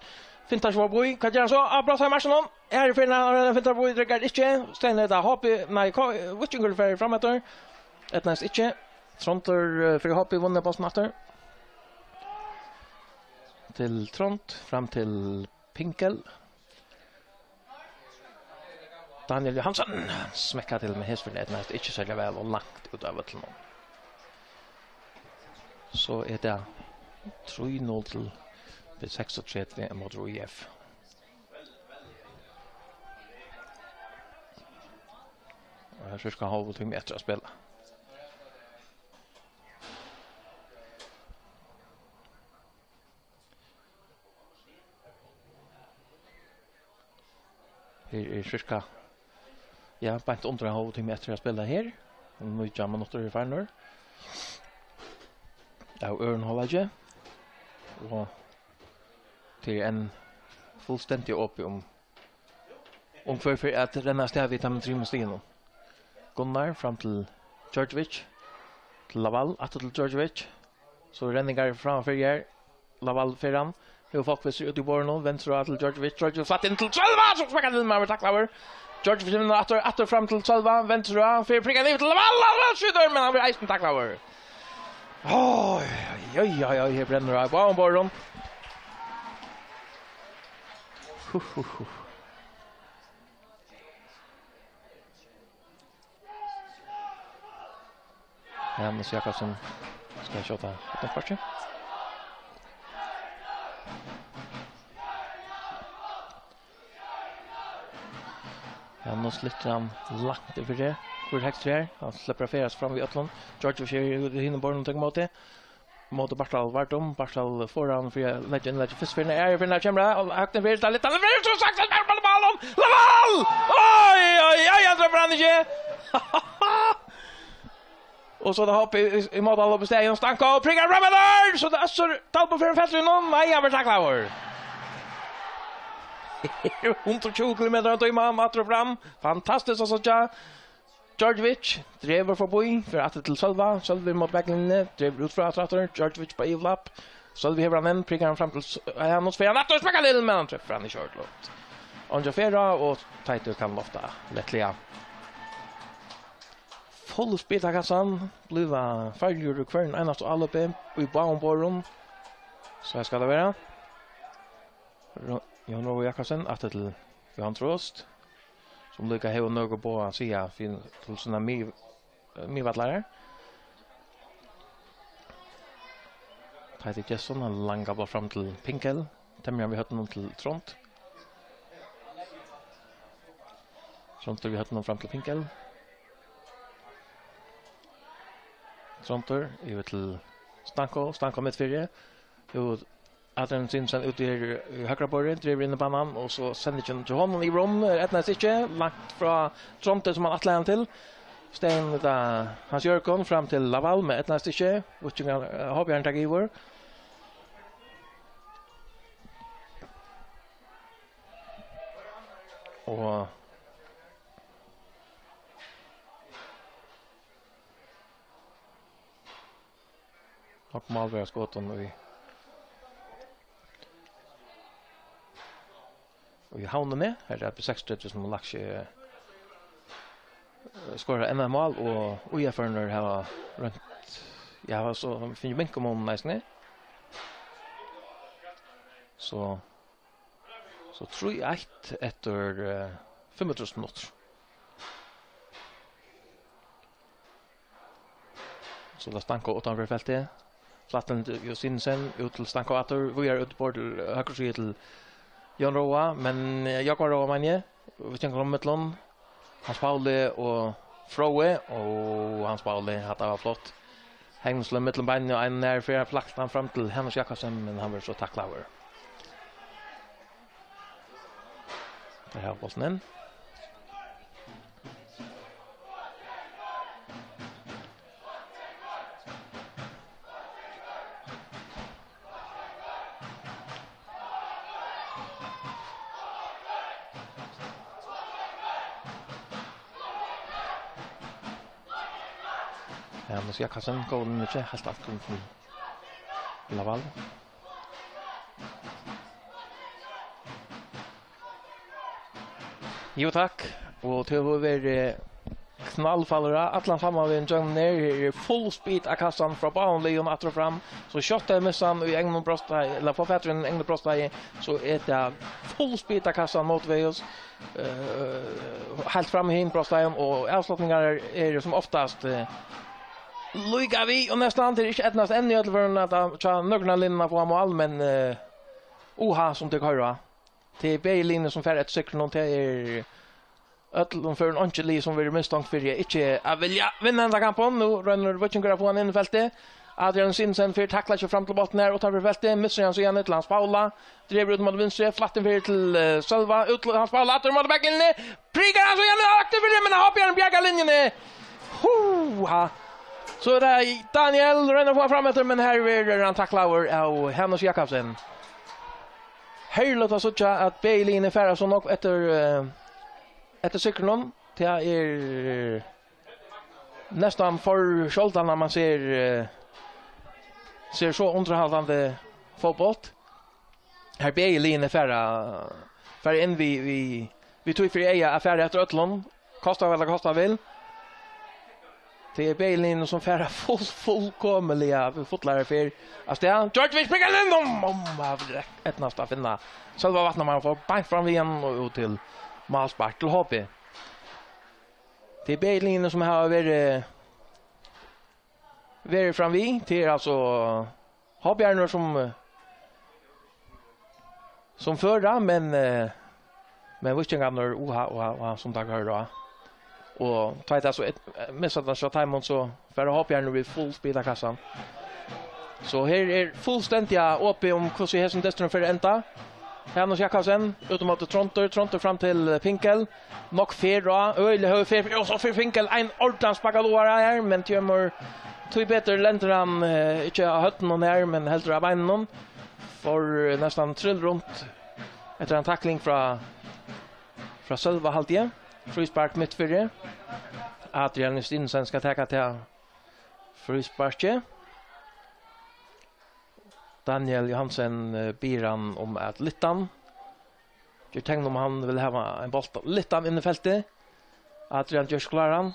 Fintar seg forbi. Hvat ger hann so? Á, brotnar í markinum. Her er Ferra, hann fintar forbi, riggar ikki. Stein er tað Hopi, nei, Ko-, Víkingur fer fram eftir. Eydnaðist ikki. Tróndur, eh, fyri Hopi, vunnið bóltin aftur. Til Trónd, fram til Pinkel. Daniel Johansen smekkar til, men hesum eydnaðist ikki serliga væl og langt út av vøllinum. So er tað trý null til B seksogtretivu móti I F. Og her er cirka hálvur tími eftir at spæla. Her er cirka, ja, beint undir ein hálvan tíma eftir at spæla her. Nítjan minuttir eru farnir av øðrum hálvleiki. Og tað er enn fullstendiga opið um, um hvør fer at renna av stað við teimum trimum stigunum. Gunnar fram til Djordjevic. Til Laval, aftur til Djordjevic. So renningar framman fyri her. Laval fer hann. Hevur fólk við sær út í borðinum. Venstrur til Djordjevic. Djordjevic satt inn til Sølva, sum smekkar til, men verður taklaður. Djordjevic vinnur aftur, aftur fram til Sølva. Venstrur, fer prikkan yvir til Laval. Laval skjýtur, men hann verður eisini taklaður. Oj, oj, oj, oj, her brennur á báðum borðum. Hu, hu, hu. Janus Jakobsen skal skjóta uttanfyri. Janus lyftir hann langt yvir tað. Hvør hekst her? Hann sleppur at ferðast fram við øllum. George fer út í hinum borðinum og tekur móti. Móti Bartal Vardum. Bartal fær hann fyri at leggja inn, leggja fyrst fyri. Er fyri, kemur hann. Og høgt inn fyri, tað er litt, hann er fyri, so sagt, hann er bara ball om. Laval! Oj, oj, oj, hann trefur hann ikki. Og so er tað hopp í, í, í móti, hann lopar í staðin, Stanko, prikar fram eftir, so tað er Øssur Dalbo fyri, fellur inn, nei, hann verður taklaður. Hundrað og tjúgu kilometrar á tíman, aftur og fram. Fantastiskt at síggja. Djordjevic dregur forbi, fer aftur til Sølva. Sølvi móti baklinjuni, dregur út frá aftur, aftur. Djordjevic á yvirlapp. Sølvi hevur hann enn, prikar hann fram til S-, Janus, fer hann aftur, smekkar til, men hann trefur hann í shortloft. Onja Ferra og Teitur kann lofta lættliga. Full spilakassan, blíva farligur í hvørjum einasta áloppi, í báðum borðum. So her skal tað vera. Ro-, Jón Rói Jakobsen, aftur til Johan Trost, sum líka hevur nøkur boð at siga fyri, til sínar mið-, miðvallarar. Teitur Gestsson, hann langar ball fram til Pinkel. Temur hann við høvdinum til Trónd. Tróndur við høvdinum fram til Pinkel. Tróndur yvir til Stanko. Stanko mitt fyri. Jú, Adrian Sinsen út í her, í høgra borði, dregur inn í banan, og so sendingin til honum í rúm, eydnaðist ikki, langt frá Tróndi sum hann ætlaði hann til. Stein við tað Hans Jørgen fram til Laval, men eydnaðist ikki. Víkingar, eh, hopi hann taka yvir. Og Nógv mál verða skotin í, í Havnini. Her er B seksogtretivu, sum hevur lagt seg, eh, skorað enn eitt mál, og íðaførarnir hava roynt, ja, hava so fingið minkamun eisini. So So trý eitt eftir, eh, fimmogtrýss minuttir. So tað Stanko uttanfyri feltið. Flatt til Josinsen, út til Stanko aftur, víðari út í borð til, eh, høgru síðu til Jón Róa, men, eh, Jákup Róa, meini eg, við tekur um millum. Hans Pauli og Fróði, og Hans Pauli, hatta var flott. Hegnar slær millum beinini og ein nær fyri at flaksa hann fram til Hanus Jakobsen, men hann verður so taklaður. Teir hava bóltin inn. Janus Jakobsen, góður niðri, heilt aftur til Laval. Jú, takk. Og til at vera knallfalur, allan saman við ein John Nair, her er full speed av kassan frá báðum liðum aftur og fram. So skjótt er missan í egnum brotsteigi, ella fáa fatur í egnum brotsteigi, so er tað full speed av kassan mótvegis. Eh, heilt fram í hin brotsteigin, og avslutningar eru sum oftast, eh, líka við, og næstan, tað er ikki eydnast enn í øllum førum at, at hjá nøkrum av liðunum at fáa mál, men, eh, uha, sum tit hoyra. Tað er bæði liðini sum fara eftir sigrinum, tað er øllum førum einki lið sum verður mistonkt fyri ikki at vilja vinna henda kampin. Nú roynir Víkingur at fáa hann inn í feltið. Adrian Sinsen fer, taklar seg fram til botnin her, uttanfyri feltið, missir hann so Jan til Hans Paula, dregur út móti vinstru, flættin fer til, eh, Sølva, út til Hans Paula, aftur móti baklinjuni, prikar hann so Jan aftur fyri, men hann hoppar bjargar linjuni. Huha. So er tað Daniel, roynir at fáa hann fram eftir, men her verður hann taklaður av Hanus Jakobsen. Herligt at síggja at bæði liðini fara so nógv eftir, eh, eftir sigrinum. Tað er næstan for sjáldan at man sær, eh, sær so undirhaldandi fótbólt. Her bæði liðini fara, fara inn við, við, við tí fyri eyga at fara eftir øllum. Kosta hvat tað kosta vil. Tað er bæði liðini sum fara full-, fullkomiliga fullar ferð av stað. Djordjevic prikar inn, um, um, eydnast at finna Sølva Vatnamar, fær beint fram við hann og út til málspark til H B. Tað er bæði liðini sum hava verið, verið fram við. Tað er altso H B-arnir sum, eh, sum føra, men, eh, men Víkingarnir, uha, uha, uha, sum tað koyrir á. Og tá er tað so eitt, eh, missa tað so teimum, so fara H B-arnir við full speed av kassan. So her er fullstendiga opið um hvussu hesin dysturin fer at enda. Hanus Jakobsen, út móti Tróndur, Tróndur fram til, eh, Pinkel. Nokk fer á, øgiliga høg fer, og so fer Pinkel ein ordans bakaloara her, men kemur tí betur, lendir hann, eh, ikki á høvdinum her, men heldur á beinunum. Fær, eh, næstan trill runt eftir ein takling frá, frá Sølva, haldi eg. Fríspark mitt fyri. Adrian Stinsen skal taka tað frísparkið. Daniel Johansen, eh, biður hann um at lyfta hann. Ger tekn um hann vil hava ein bólt lyftan inn í feltið. Adrian ger kláran.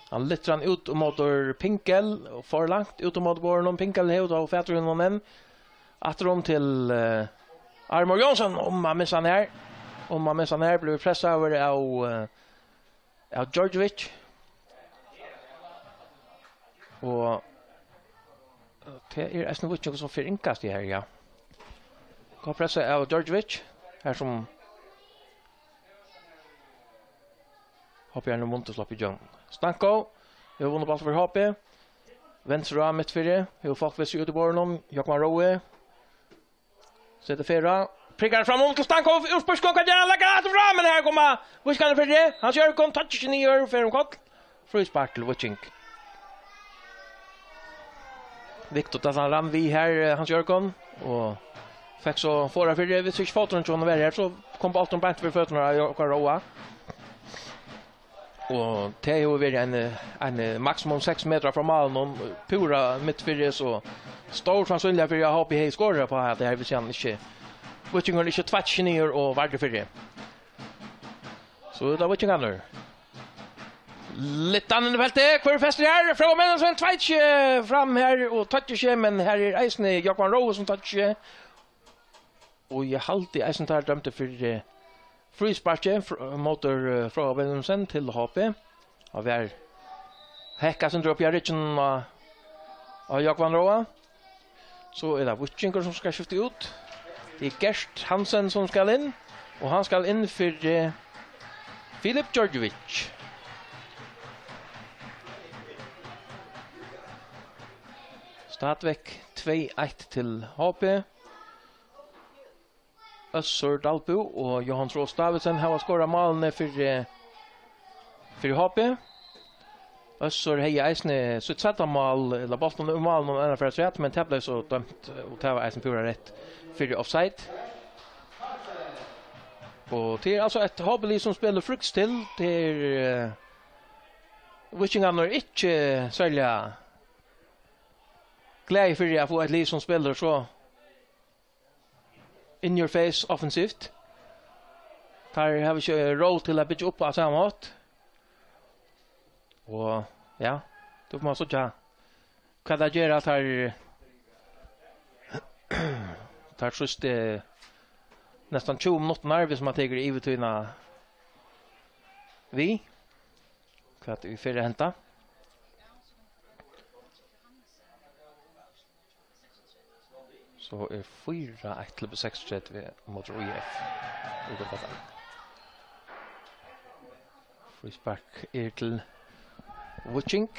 Hann lyftir hann út móti Pinkel, og for langt út móti borðinum. Pinkel hevur tá fatur í honum enn. Aftur um til, eh, Armor Jónsson. Um hann missir hann her. Um hann missir hann her, blívur pressaður av, eh, av Djordjevic. Og tað er eisini Víkingur sum fer yngast í her, ja. Góð pressa av Djordjevic, her sum H B-arnir mundu sloppið ígjøgnum. Stanko, hevur vunnið bólt fyri H B. Venstru á mitt fyri, hevur fólk við seg út í borðinum, Jógvan Rói. Setur ferð á. Prikar fram um til Stanko, úr sparkinum, hvat ger hann, leggur hann aftur fram, men her koma Víkingarnir fyri. Hans Jørgen touchar ikki niður, fer um koll. Fríspark til Víking. Viktigt at hann rann við her, eh, Hans Jørgen, og fekk so forða fyri, hvis ikki fóturin hjá honum var her, so kom bólturin beint fyri føturnar á Jógvan Róa. Og tað hevur verið ein, ein maksimum seks metrar frá málinum, púra mitt fyri, so stór sannsynligheit fyri at H B hevði skorað uppá hetta her, hvis hann ikki, Víkingurin ikki tveitti seg niður og vardi fyri. So er tað Víkingarnir. Lyftan inn í feltið, hvør festir her? Fróði Mendelsen tveitti seg fram her og touchar ikki, men her er eisini Jógvan Róe sum touchar ikki. Og eg haldi eisini, teir dømdu fyri, eh, frísparki fr-, móti, eh, Fróða Wilhelmsen til H B. Og vær hekka seg upp í ryggen á, á Jógvan Róa. So er tað Víkingur sum skal skifta út. Tað er Gert Hansen sum skal inn. Og hann skal inn fyri, eh, Filip Djordjevic. Stadigvæk tvey eitt til H B. Øssur Dalbø og Jóhan Trost Davidsen hava skorað málini fyri, fyri H B. Øssur hevði eisini sítt sætta mál, ella bóltin úr málinum, annar ferð afturat, men tað bleiv so dømt, og tað var eisini púra reytt fyri offside. Og tað er altso eitt H B-lið sum spælir frítt til. Tað er, eh, Víkingarnir eru ikki serliga glaðir fyri at fáa eitt lið sum spælir so in your face offensivt. Teir hava ikki róð til at byggja upp á sama hátt. Og ja, tú fært síggja hvat teir gera, teir, teir síðstu næstan tjúgu minuttirnar, hvis man tekur yvirtíðina við. Hvat ið fer at henda. So er fýra eitt til seksogtretivu móti ÍF. Í fótbólti. Fríspark er til Víking.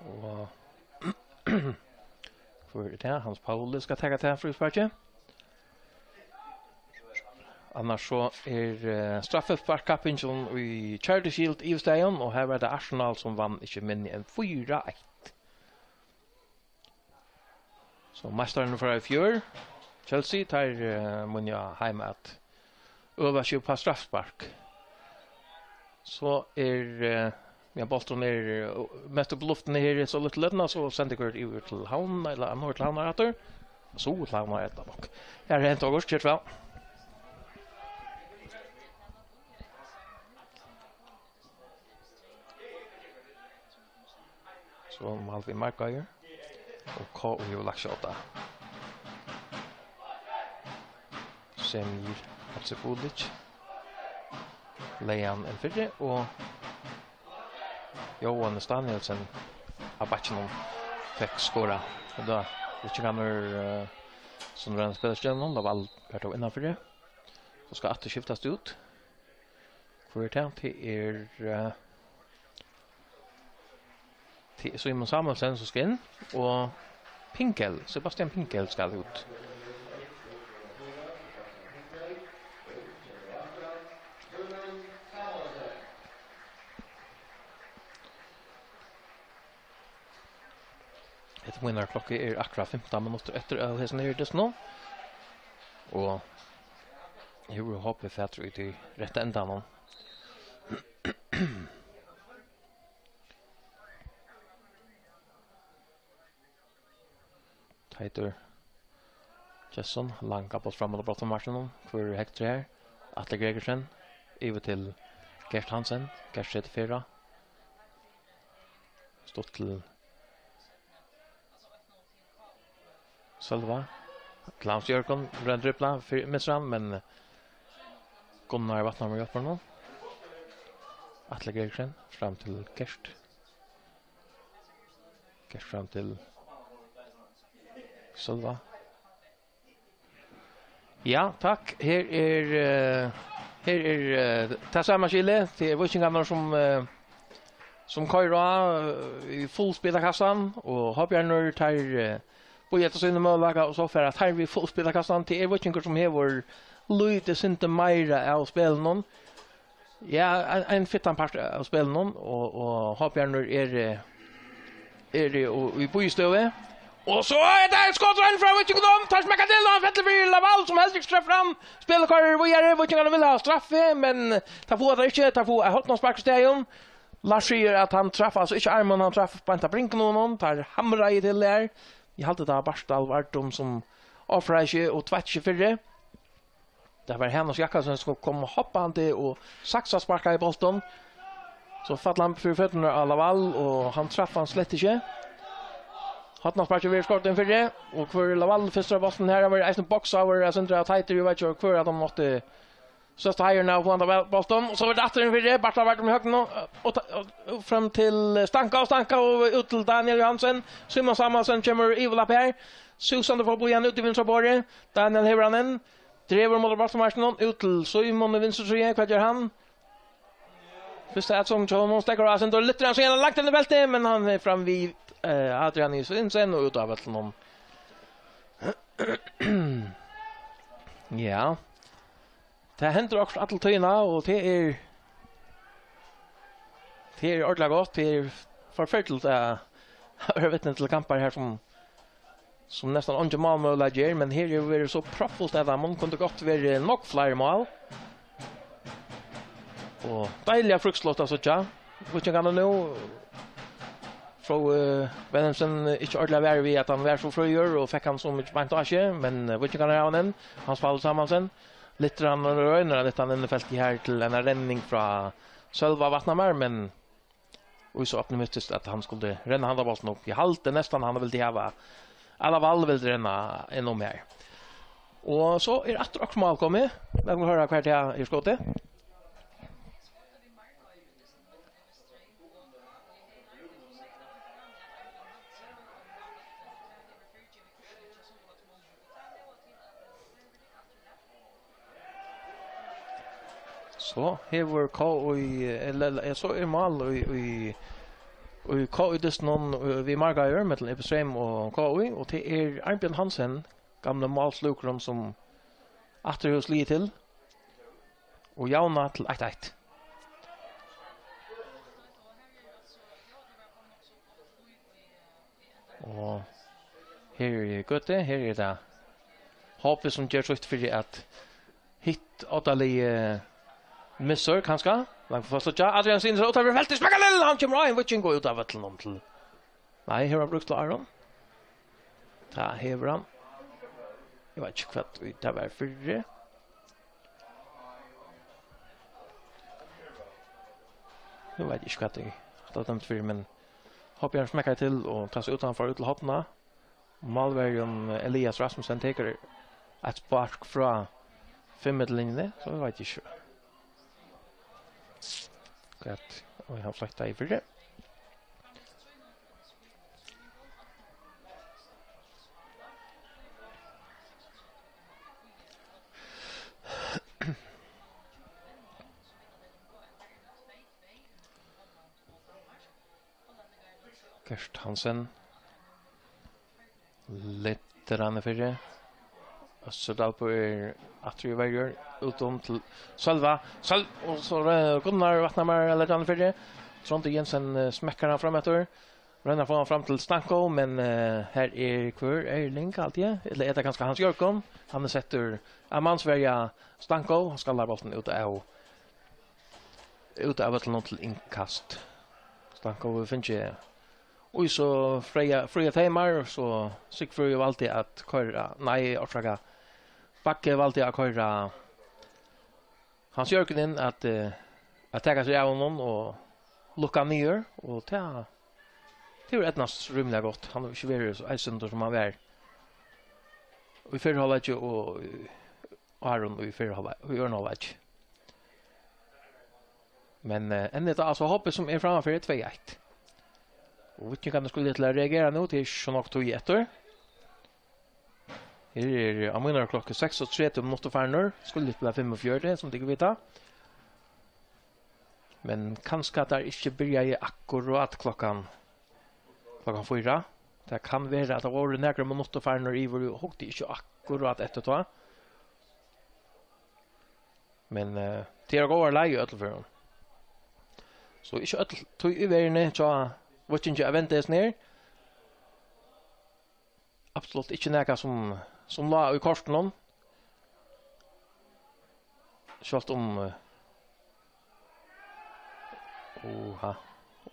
Og hvør er tað? Hans Pauli skal taka tað frísparkið. Annars so er, eh, straffesparkkappingin í Charity Shield yvirstaðin, og her var tað Arsenal, sum vann ikki minni enn fýra eitt. So meistararnir frá í fjør, Chelsea, teir, eh, munnu heim at øva seg upp á straffespark. So er, eh, ja, bólturin er, eh, mest upp í luftini her, so lítið løtna, so sendingur yvir til Havn, ella norður til Havnar aftur. Suður til Havnar, ella nokk. Her er hent okkurt, ger væl. So Malvi Markøyer. Og K U hevur lagt seg á tað. Semir Hatsibulic. Legði hann inn fyri, og Jóhannes Danielsen á bakkinum fekk skorað. Og tá, Víkingarnir, eh, sum var ein spælisti, Lawal var tó innanfyri. So skal aftur skiftast út. Hvør er tað? Tað er, eh, tað er Símun Samuelsen, sum skal inn, og Pinkel, Sebastian Pinkel skal út. Eftir mínar klokku er akkurát fimtan minuttir eftir av hesum her dystinum. Og eg havi hopið fatur í tí rætta endanum. Teitur Gestsson, langa bolt fram á brotna markinum. Hvør er hektur her? Atli Gregersen, yvir til Gert Hansen. Gert setur fyri. Stutt til Sølva. Klaus Jørgen, grøn dribla, fyri, missir hann, men Gunnar Vatnhammer hjálpar honum. Atli Gregersen, fram til Gert. Gert fram til Sølva. Ja, takk. Her er, eh, her er, eh, tað sama skilið. Tað eru Víkingarnir sum, eh, sum koyra á, eh, í full spilakassan, og Hoppjarnir, teir, eh, bíða eftir sínum møguleika, og so fara teir við full spilakassan. Tað er Víkingur sum hevur lítið sindur meira av spælinum. Ja, ein, ein fittan part av spælinum, og, og Hoppjarnir eru, eru í, í bíðistøðu. Og so er tað eitt skot inn frá Víkingum, teir smekka til, og hann fellur fyri Lawal, sum heldur ikki treffer hann. Spælið koyrir víðari, Víkingarnir vilja hava straffu, men tað fáa teir ikki, teir fáa eitt hornaspark í staðin. Lars sigur at hann traff, altso ikki armin, hann traff beint á bringun á honum, teir hamraðu til har. Eg haldi, tað var Bartal Vardum, sum ofraði seg og tveitti seg fyri. Tað var Hanus Jakobsen, sum kom hoppandi og saksasparkaði bóltin. So fall hann fyri føturnar á Lawal, og hann traff hann slett ikki. Hornasparkið verður skorið inn fyri, og hvør er Lawal fyrstur á bóltin her? Hann verður eisini boksaður av Sindre av Teitur, eg veit ikki, hvør av teimum mátti størsta heiðurin av at fáa handa bóltin. Og so verður tað aftur inn fyri, Bartal Vardum í høgnum, og, og, og fram til Stanka, og Stanka, og út til Daniel Johansen. Símun Samuelsen kemur í yvirlapp her. Súsandi fór bóltin út í vinstra borðið. Daniel hevur hann inn. Dregur móti brotmarkinum, út til Símun í vinstru síðu. Hvat ger hann? Fyrsta atsong hjá honum, steðgar á seg, og lyftir hann síðan langt inn í feltið, men hann er fram við, eh, Adrian Isaksen og út av vøllinum. Ja. Tað hendir okkurt alla tíðina, og tað er, tað er ordiliga gott. Tað er forferdiligt at vera vitni til kampar her, sum sum næstan eingin málmøguleiki er, men her hevur verið so proppfult av teimum, kundi gott verið nógv fleiri mál. Og deiliga frískslott at síggja. Víkingarnir nú. Fróði Wilhelmsen ikki ordiliga var við, at hann var so fríur og fekk hann so mikið beint á seg, men, eh, Víkingarnir hava hann enn. Hans Paul Samuelsen. Littran roynir at nytta hann inn í feltið her til ein renning frá Sølva Vatnamar, men og so optimistiskt, at hann skuldi renna handan bóltin upp. Eg haldi næstan, hann vildi hava, alla fall vildi renna inn um her. Og so er aftur okkurt mál komið. Lat okkum hoyra, hvar tað er skotið. So hevur K Í, ella, ella, ja, so er mál í, í, í K Í-dystinum, eh, við markaður millum Ebbe Streym og K Í, og tað er Arnbjørn Hansen, gamli málslúkurin, sum aftur hevur sligið til og javnað til eitt eitt. Og her í Gøtu, her er tað H B, sum ger sítt fyri at hitt oddaliðið missir, kanska. Langt frá støðja. Adrian Stinnes út av feltið, smekkar til, hann kemur á ein víking og út av vøllinum til. Nei, hevur hann brúkt til Aron? Tað hevur hann. Eg veit ikki, hvat ið tað var fyri. Nú veit eg ikki, hvat ið hatta var dømt fyri, men H B smekkar til og tað sær út, hann fór út til hornið. Málverjin Elias Rasmussen tekur eitt spark frá fimmmeterlinjuni, so eg veit ikki, hvat, og hann flyttar í fyri. Gert Hansen. Lettur hann fyri. Øssur Dalbø er aftur í verjur. Út um til Sølva. Sølv-, og so er Gunnar Vatnamar, lettur hann fyri. Tróndur Jensen, eh, smekkar hann fram eftir. Roynir at fáa hann fram til Stanko, men, eh, her er hvør? Erling, haldi eg. Ella er tað kanska Hans Jørgen? Hann er settur av mansverja Stanko. Hann skallar bóltin út av út av vøllinum til innkast. Stanko hevur fingið í so fría, fríar teymar, so Sigfríður valdi at koyra, nei, orsaka, Bagge valdi at koyra Hans Jørgen inn at, eh, at taka seg av honum og lukka niður, og tað, tað hevur eydnast rímiliga gott. Hann hevur ikki verið so eiðsendur, sum hann var í fyrra hálvleiki og í, áðrenn í fyrra hálvleik, í øðrum hálvleiki. Men, eh, enn er tað altso H B, sum er frammanfyri tvey eitt. Og víkingarnir skulu til at reagera nú, tað er ikki so nógv tíð eftir. Her er á mínari klokku seksogtretivu minuttir farnir, skulu til at fimmogfjøruti, sum tit vita. Men kanska teir ikki byrjaðu akkurát klokkan, klokkan fýra. Tað kann vera, at tað vóru nakrar minuttir farnar yvir, og hugdi ikki akkurát eftir tá. Men, eh, tað er góðar leið í øllum førum. So ikki øll tíð í verðini hjá Víkingi at venda hesum her. Absolutt ikki nakað sum, sum lá í kortunum. Sjálvt um, eh, Oha,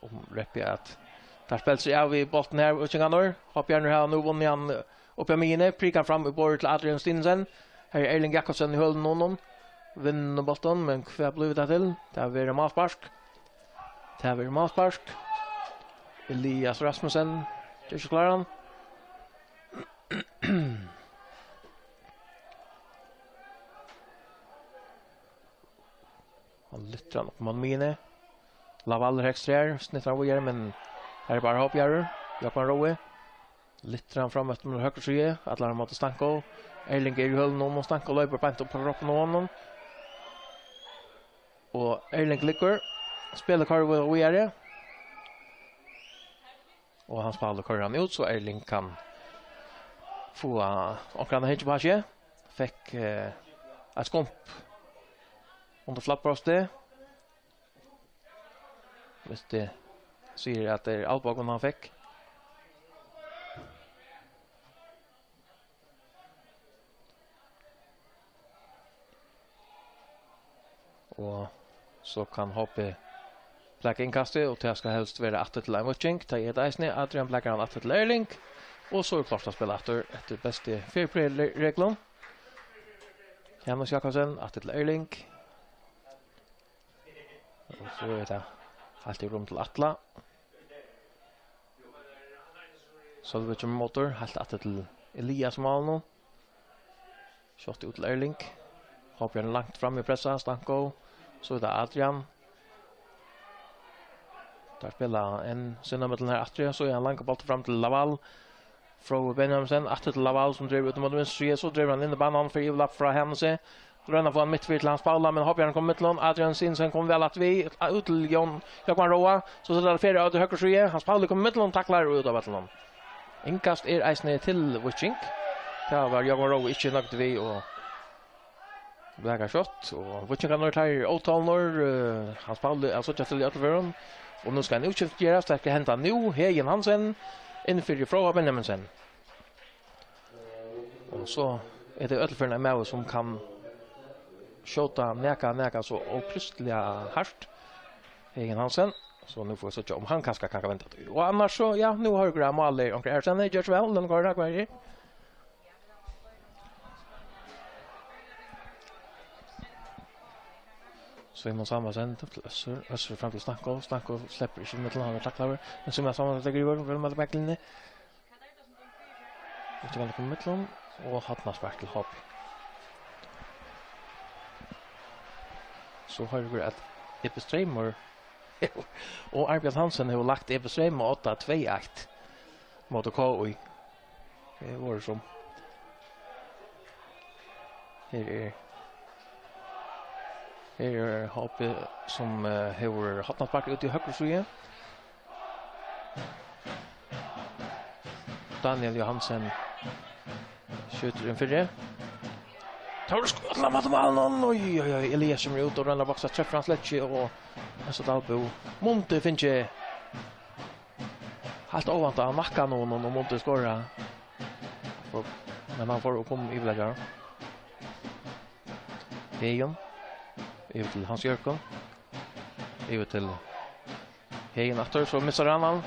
um Reppi at teir spæla seg av við bóltin her, Víkingarnir. Hoppjørnir hava nú vunnið hann, eh, uppi á miðjuni, prikar hann fram í borðið til Adrian Stinesen. Her er Erling Jakobsen í hølunum á honum. Vinnur bóltin, men hvat blívur tað til? Tað verður málspark. Tað verður málspark. Elias Rasmussen ger seg kláran. Hann lyftir hann upp móti miðjuni. Laval er ekstra her, snittar hann víðari, men her er bara Hoppjørður. Jógvan Rói. Lyftir hann fram eftir móti høgru síðu, allar móti Stanko. Erling er í hølunum, og Stanko loypur beint upp á kroppin á honum. Og Erling liggur. Spælið koyrir víðari. Og Hans Pauli koyrir hann út, so Erling kann fáa onkran at hyggja upp á seg. Fekk, eh, eitt skump undir flaggbrjóstið. Visti sigur at tað er albogum hann fekk. Og So kann H B blaka innkastið, og tað skal helst vera aftur til ein víking. Tað er tað eisini. Adrian blakar hann aftur til Erling, og so er klárt at spæla aftur eftir bestu fair play-reglum. Janus Jakobsen, aftur til Erling. Og so er tað heilt í rúm til Atla. Sølvi kemur mótur, heilt aftur til Elias á málinum. Skjótt út til Erling. H B langt fram í pressa, Stanko. So er tað Adrian. Teir spæla ein sinamillum her aftur, so er ein langur bóltur fram til Laval. Fróði Benjaminsen, aftur til Laval, sum dregur út móti vinstru, so dregur hann inn í banan, fær yvirlapp frá Hanesi. Royna at fáa hann mitt fyri til Hans Paula, men H B kemur í millum. Adrian Sinsen kemur væl aftur við, út til Jón Jógvan Róa. So setir hann ferð út í høgru síðu. Hans Pauli kemur í millum, taklar út av vøllinum. Innkast er eisini til víking. Tað var Jógvan Róa ikki nøgdur við, og blakar skjótt, og víkingarnir, teir eru ótolnir, eh, Hans Pauli, at síggja til í øllum førum. Og nú skal ein útskift gerast, tað skal henda nú, Heðin Hansen, inn fyri Fróða Benjaminsen. Og so er tað í øllum førum ein maður, sum kann skjóta nakað, nakað so ókristiliga hart, Heðin Hansen. So nú fáa vit síggja, um hann kanska kann venda tí. Og annars so, ja, nú hoyrir eg málið, onkur er, ger so væl, lat okkum hoyra, hvat er? Símun Samuelsen til Øssur. Øssur fram til Stanko. Stanko sleppur ikki í millum, hann er taklaður. Men Símun Samuelsen leggur í vørn, vel móti baklinjuni. Ikki væl komið í millum. Og hornaspark til H B. So hoyra vit, at Ebbe Streymoy og Arnbjørn Hansen hevur lagt Ebbe Streymoy á odda tvey eitt móti K I. Tað er orðið sum. Her er, her er H B, sum, eh, hevur hornaspark út í høgru síðu. Daniel Johansen skjýtur inn fyri. Teir skjóta móti málinum. Oj, oj, oj. Elias kemur út og roynir at boksa, treftir hann slett ikki, og Øssur Dalbø mundi fingið heilt óvæntað nakkan á honum og mundi skorað. Og, men hann fór og kom yvirleggjaran. Heðin. Yvir til Hans Jørgen. Yvir til Heðin aftur, so missar hann hann.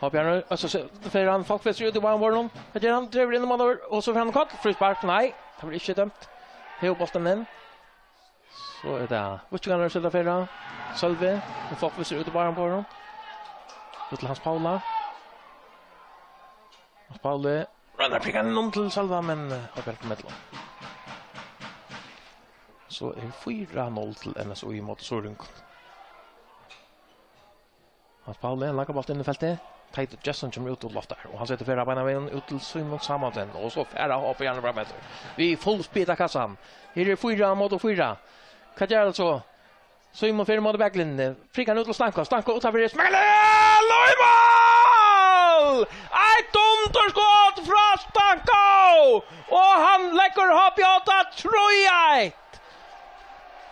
Hoppar hann, og so se-, fer hann, Falkvist út í varmborðinum. Hvat ger hann? Dregur inn um hann, og so fer hann kall. Fríspark, nei, tað var ikki dømt. Hevur bóltin inn. So er tað Víkingarnir, sum seta fyri. Sølvi, og Falkvist út í varmborðinum. Út til Hans Paula. Hans Pauli. Roynar at prikka hann inn um til Sølva, men, eh, Okkar til millum. So er fýra null til N S U í móti Suðuroyingum. Hans Pauli, ein langan bólt inn í feltið. Teitur Gesson kemur út og loftar, og hann setir fyri beinanvegin út til Símun Samuelsen, og so fer hann upp í annan frameftir. Við full speed av kassan. Her er fýra móti fýra. Hvat ger hann so? Símun fer móti baklinjuni. Prikkar hann út til Stanko. Stanko uttanfyri. Smekkar til! Og í mál! Eitt dundurskot frá Stanko! Og hann leggur H B á odda, trý eitt.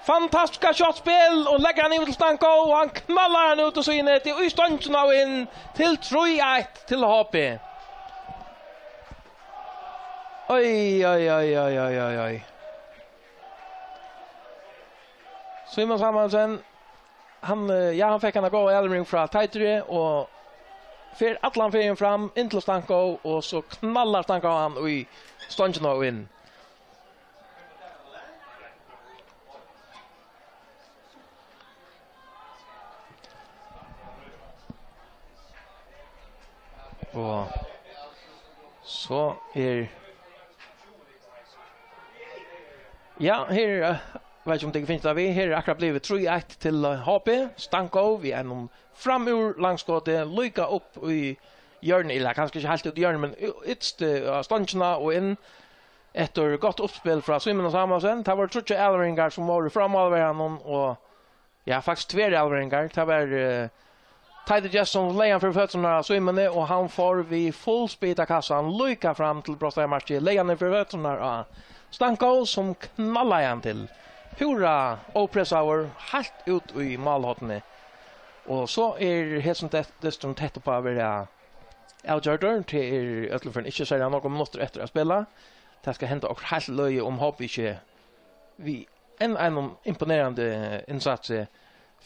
Fantastiska skotspæl, og leggur hann yvir til Stanko, og hann knallar hann út í síðunetið, í stongina og inn til trý eitt til H B. Oj, oj, oj. Símun Samuelsen, hann, eh, ja, hann fekk eina góða avlevering frá Teitri og fer allan vegin fram inn til Stanko, og so knallar Stanko hann í stongina og inn. Og so er, ja, her, eh, veit ikki, um tit finna tað við. Her er akkurát blivið trý eitt til, eh, H B. Stanko við einum framúr langskoti, líka upp í hjørnið, ella kanska ikki heilt út í hjørnið, men y-, ytst, eh, á stongina og inn. Eftir gott uppspæl frá Símun Samuelsen. Tað vóru tríggjar avleveringar sum vóru frá málverjanum, og, ja, faktiskt tvær avleveringar. Tað var, eh, Teitur Gesson legði hann fyri føturnar á Símuni, og hann fór við full speed av kassan líka fram til brotssleiðarmarkið, legði hann fyri føturnar á Stanko, sum knallaði hann til. Púra ópressaður, heilt út í málhornið. Og so er hesin det-, dysturin tætt upp á at vera avgjørdur. Tað er í øllum førum ikki serliga nógvar minuttir eftir at spæla. Tað skal henda okkurt heilt løgið, um H B ikki við enn einum imponerandi innsatsi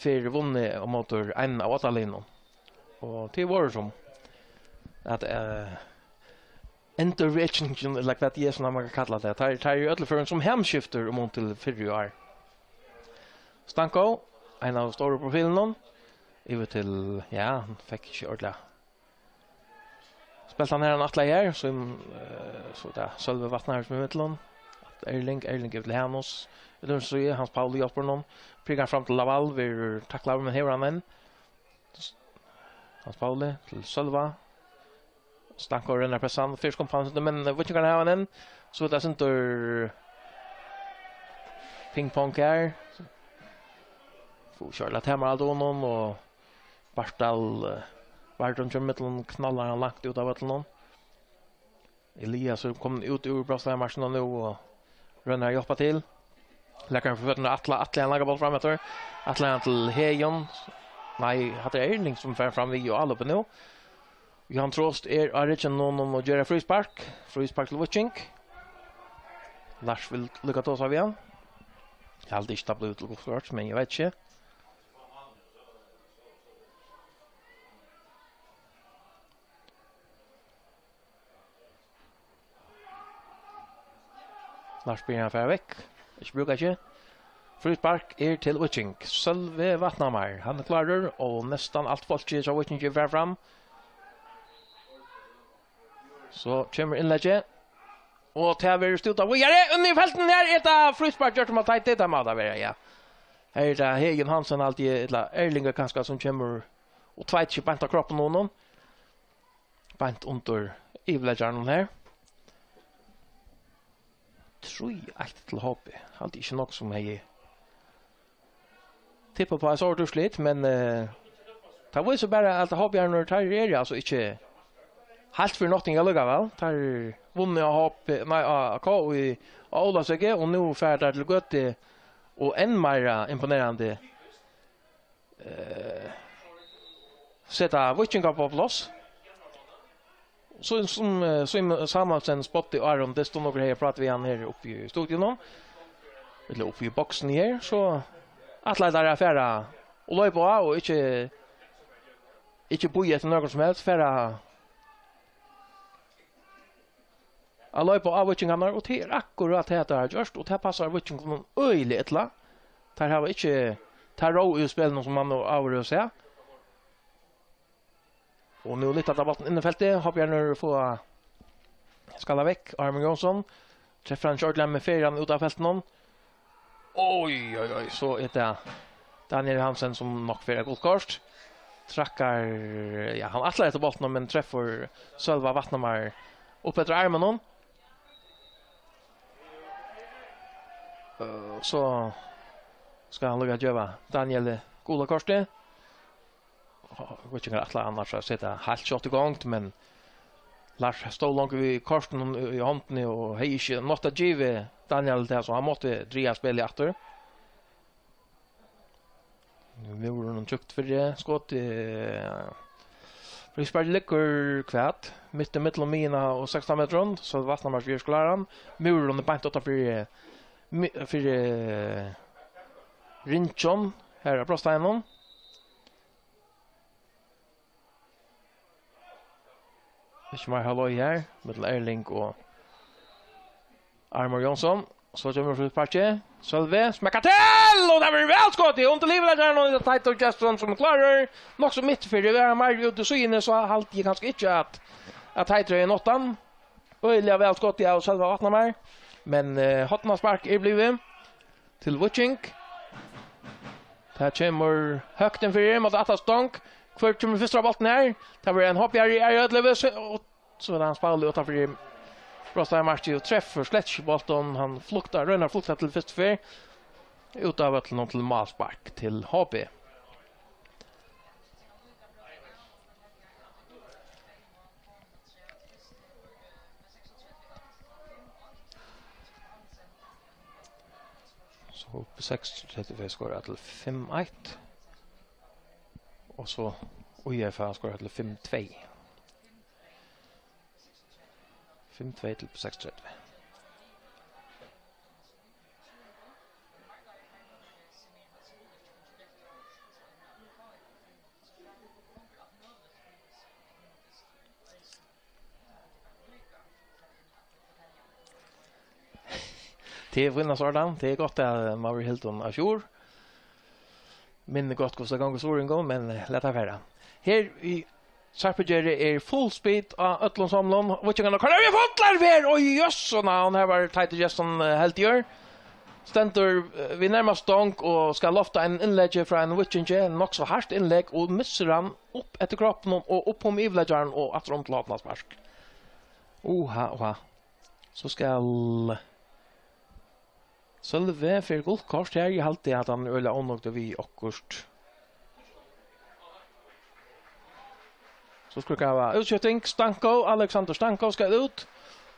fær vunnið á móti einum av oddaliðunum. Og tað vóru sum at, eh, endurvekingin, ella hvat tað er, sum man kann kalla tað. Tað er, tað er í øllum førum sum hamskiftir í mun til fyrr í ár. Stanko, ein av stóru profilunum, yvir til, ja, hann fekk ikki ordiliga spælt hann her, hann ætlaði her, so, eh, so tað, Sølvi Vatnhamar sum í millum. Erling, Erling yvir til Hanus. Yvir til Hans Pauli hjálpir honum. Prikar fram til Laval, verður taklaður, men hevur hann enn. Hans Pauli til Sølva. Stanko rennur pressan, fyrst kom hann, men víkingarnir hava hann enn. So tað stendur ping-pong her. Fáa ikki ordiliga tamarhald á honum, og Bartal, eh, Bartal kemur millum, knallar hann langt út av vøllinum. Elias er komin út úr brotsleysumarkinum nú og roynir at hjálpa til. Leggur hann fyri føturnar, ætlar, ætlar hann langa bolt fram eftir. Ætlar hann til Heðin. Nei, hatta er Erling sum fer fram við og álopið nú. Johan Trost er á rygginum og ger eitt fríspark. Fríspark til Víking. Lars vil líka tosa við hann. Eg haldi ikki, tað blívur til gott kort, men eg veit ikki. Lars byrjar at fara vekk. Ikki brúka ikki. Fríspark er til Víking. Sølvi Vatnhamar. Hann er klárur, og næstan alt fólkið hjá Víkingi fer fram. So kemur innleggið. Og tað verður stútað víðari. Inni í feltinum her er tað fríspark, gjørt um at tæta, tað má tað vera, ja. Her er tað Heðin Hansen, altíð, ella Erlingur kanska, sum kemur og tveitir seg beint á kroppin á honum. Beint undir yvirleggjaranum her. Trý eitt til H B. Haldi ikki nógv sum hevði tippað upp á eitt so stórt úrslit, men, eh, tað vísir bara, at H B-arnir, teir eru altso ikki heilt fyri notting allíkavæl. Teir vunnu á H B, nei, á K U í, á Ólavsøku, og nú fara teir til Gøtu, og enn meira imponerandi, eh, seta Víkingar á pláss. So, sum, eh, Símun Samuelsen spátti áðrenn, tað stóð nakar her og prátaði við hann her uppi í studionum, ella uppi í boksini her, so ætlaðu teir at fara og leypa á og ikki, ikki bíða eftir nøkrum sum helst, fara at leypa á víkingarnar, og tað er akkurát tað, teir hava gjørt, og tað passar víkingum øgiliga illa. Teir hava ikki tað ró í spælinum, sum man nú áður hevur sæð. Og nú lyfta teir bóltin inn í feltið. H B-arnir fáa skallað vekk Ármann Jónsson. Treftir hann ikki ordiliga, men fer hann út av feltinum. Oj, oj, oj, so er tað Daniel Hansen, sum nokk fær eitt gult kort. Traðkar, ja, hann ætlar eftir bóltinum, men treftir Sølva Vatnhamar upp eftir arminum. Eh, so skal hann líka geva Daniel gula kortið. Víkingar ætla annars at seta heilt skjótt í gongd, men Lars stóð longu við kortinum í, í hondini og hevði ikki nátt at givið Daniel tað, so hann mátti draga spælið aftur. Nú er múrurin tjúkt fyri skot. Fríspark liggur hvat? Mitt ímillum miðjuna og sekstan metrum, so Vatnhamar ger kláran. Múrurin er beint uttan fyri, mi-, fyri ringin her á brotsteininum. Ikki meir halló her, millum Erling og Armor Jónsson. So kemur frísparkið. Sølvi smekkar til, og tað verður væl skotið. Undir livleiðaranum, og Teitur Gjertsson sum er klárur. Nokk so mitt fyri, vera meir út í síðuni, so haldi eg kanska ikki at, at Teitur er nottan. Øgiliga væl skotið av Sølva Vatnhamar. Men, eh, hornaspark er blivið til Víking. Tað kemur høgt inn fyri, móti aftast stong. Hvør kemur fyrst á bóltin her? Tað verður ein hoppjari, er í ellivu, so, og so er hann spældur uttan fyri brotsleysumarkið og treftir slett ikki bóltin. Hann fluktar, roynir at flukta til fyrstu ferð. Út av vøllinum til málspark til H B. So B seksogtretivu skorar til fimm eitt. Og so U F A skorar til fimm tvey. Fimm tvey til B seksogtretivu. Tað er fínasta ordan. Tað er gott, at man verður hildin à jour. Minnir gott, hvussu tað gongur suðuroyingum, men, eh, lat tað fara. Her í Sarpugerði er full speed á øllum somlum. Víkingarnir koyra við fullari ferð, og jøssu navn, her var Teitur Gestsson, eh, heldigur. Stendur, eh, við nærmastu stong og skal lofta ein innleggi frá einum víkingi, nokk so hart innlegg, og missir hann upp eftir kroppinum og upp um yvirleggjaran og aftur um til opna spark. Uha, uha. So skal Sølvi fær gult kort her. Eg haldi, at hann er øgiliga ónøgdur við okkurt. So skal hava útskifting. Stanko, Alexander Stanko skal út.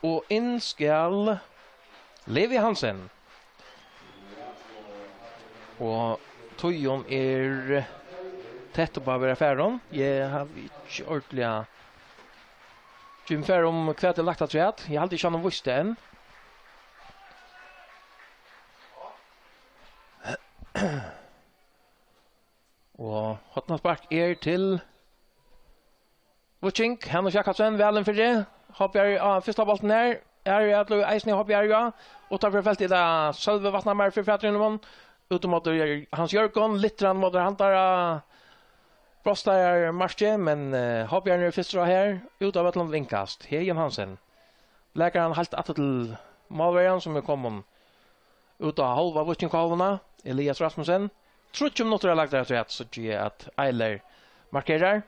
Og inn skal Levi Hansen. Og tíðin er tætt upp á at vera farin. Eg havi ikki ordiliga Jim Ferrum, hvat er lagt afturat? Eg haldi ikki, hann hevur víst tað enn. Og hornaspark er til Víking. Hanus Jakobsen, væl inn fyri. Hoppar á fyrsta bóltin her. Her er Atlu eisini hoppar, ja. Uttanfyri feltið er tað Sølvi Vatnamar fyri fatrinum. Út móti Hans Jørgen, Littran móti handara. Brostaðar marki, men, eh, Hoppjørn er fyrstur á her. Út av øllum inkast. Heðin Hansen. Blakar hann heilt aftur til málverjan, sum er komin út á hálva víkingahálvuna. Elias Rasmussen. Tríggjar minuttir er lagt afturat, síggi eg at Eiler markerar.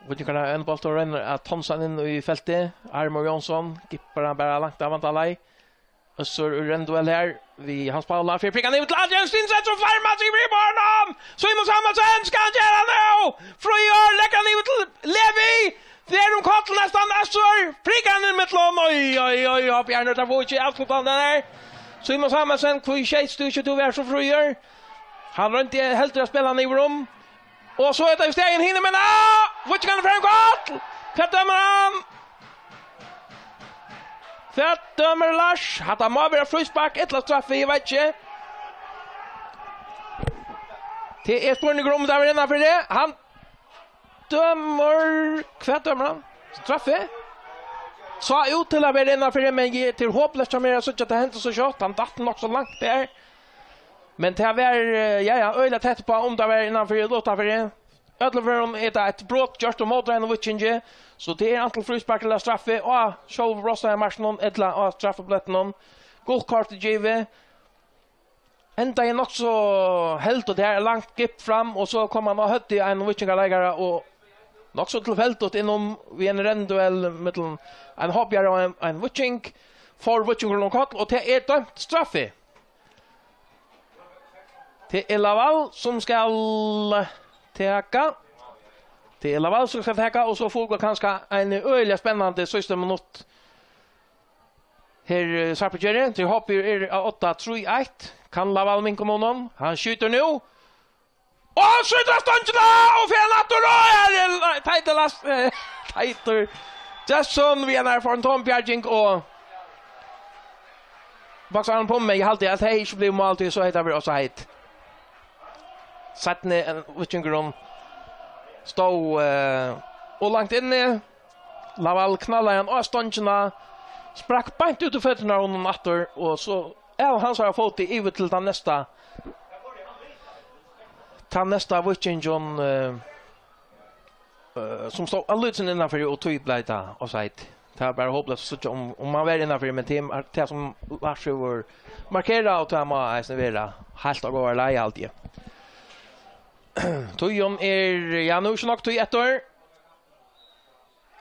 Víkingarnir ein bóltur og roynir at tonsa hann inn í feltið. Armur Jónsson, gippar hann bara langt av vandalei. Øssur úr Renduel her, við Hans Paula, fyri prikkan yvir til Adrian Stenseth, sum fær mann yvir í barnan! Símun Samuelsen, skal hann gera nú? Fríður, leggur hann yvir til Levi, fer um koll næstan, Øssur, prikkan inn í millum, oj, oj, oj, oj, Bjarni, tað var ikki avslutandi har. Símun Samuelsen, hví skeytst tú ikki, tú var so fríur? Hann royndi heldur at spæla hann yvir um. Og so er tað í staðin hinir, men, ah, Víkingarnir fara um koll! Hvat dømir hann? Hvat dømir Lars? Hatta má vera fríspark, ella straffi, eg veit ikki. Tað er spurningur um tað var innanfyri. Hann dømir, hvat dømir hann? Straffi? Sá út til at vera innanfyri, men eg, tað er hopleyst hjá mær at síggja, at tað hendi so skjótt. Hann datt nokk so langt har. Men tað var, eh, ja, ja, øgiliga tætt uppá, um tað var innanfyri ella uttanfyri. Í øllum førum er tað eitt brot gjørt um mótreiðan av Víkingi, so tað er antin fríspark ella straffi á sjálva brostaða markinum ella á straffiblettinum. Gult kort er givið. Endaði nokk so heldigt, har er langt gipp fram, og so kom hann á høvdið á ein víkingarleikara, og nokk so tilfeldigt inn um við ein rennduell millum ein hoppjara og ein, ein víking. Fór víkingurin um koll, og tað er dømt straffi. Tað er Laval, sum skal taka. Tað er Laval, sum skal taka, og so fáa vit kanska ein øgiliga spennandi síðsta minutt. Her, eh, Sarpugerði, tað er hoppið er á odda, trý eitt. Kann Laval minka um honum? Hann skjýtur nú. Og hann skjýtur á stongina, og fer hann aftur, og her er, nei, Teitur Lars, eh, Teitur Gestsson, við ein erfarin tombjarging, og baksa hann på meg, eg haldi at tað ikki bleiv mál, tí so hetta bleiv offside. Seinni, eh, víkingurin stóð, eh, og langt inni. Laval knallaði hann á stongina, sprakk beint út í føturnar á honum aftur, og so av hansara fóti yvir til tann næsta, tann næsta víkingin, eh, eh, sum stóð á lítið innanfyri, og tí bleiv tað offside. Tað var bara hopleyst at síggja um, um hann var innanfyri, men tað, tað sum Lars hevur markerað, og tað má eisini vera heilt á góðari leið, haldi eg. Tíðin er, ja, nú er ikki nokk tíð eftir.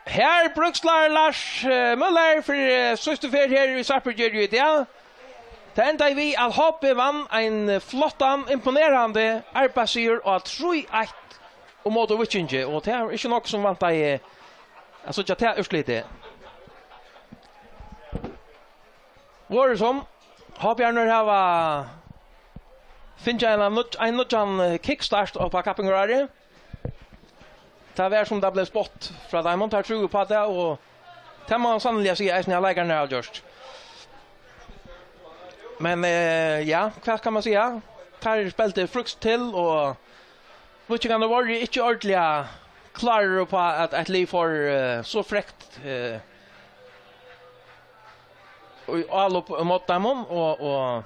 Her bríkslar Lars, eh, Møller fyri, eh, síðstu ferð her í Sarpugerði í dag. Tað endaði við, at H B vann ein flottan, imponerandi arbeiðssigur á trý eitt og móti Víkingi, og tað er ikki nokk sum vantaði at síggja tað úrslitið. Vorðið sum H B-arnir hava fingið ein nýggj-, ein nýggjan, eh, kickstart upp á kappingarárið. Tað var sum tað bleiv spátt frá teimum, teir trúðu upp á tað, og tað má man sanniliga siga eisini at leikararnir hava gjørt. Men, eh, ja, hvat kann man siga? Teir spældu frískt til, og víkingarnir vóru ikki ordiliga klárir upp á, at eitt lið fór, eh, so frekt, eh, Og í álop móti teimum, og, og,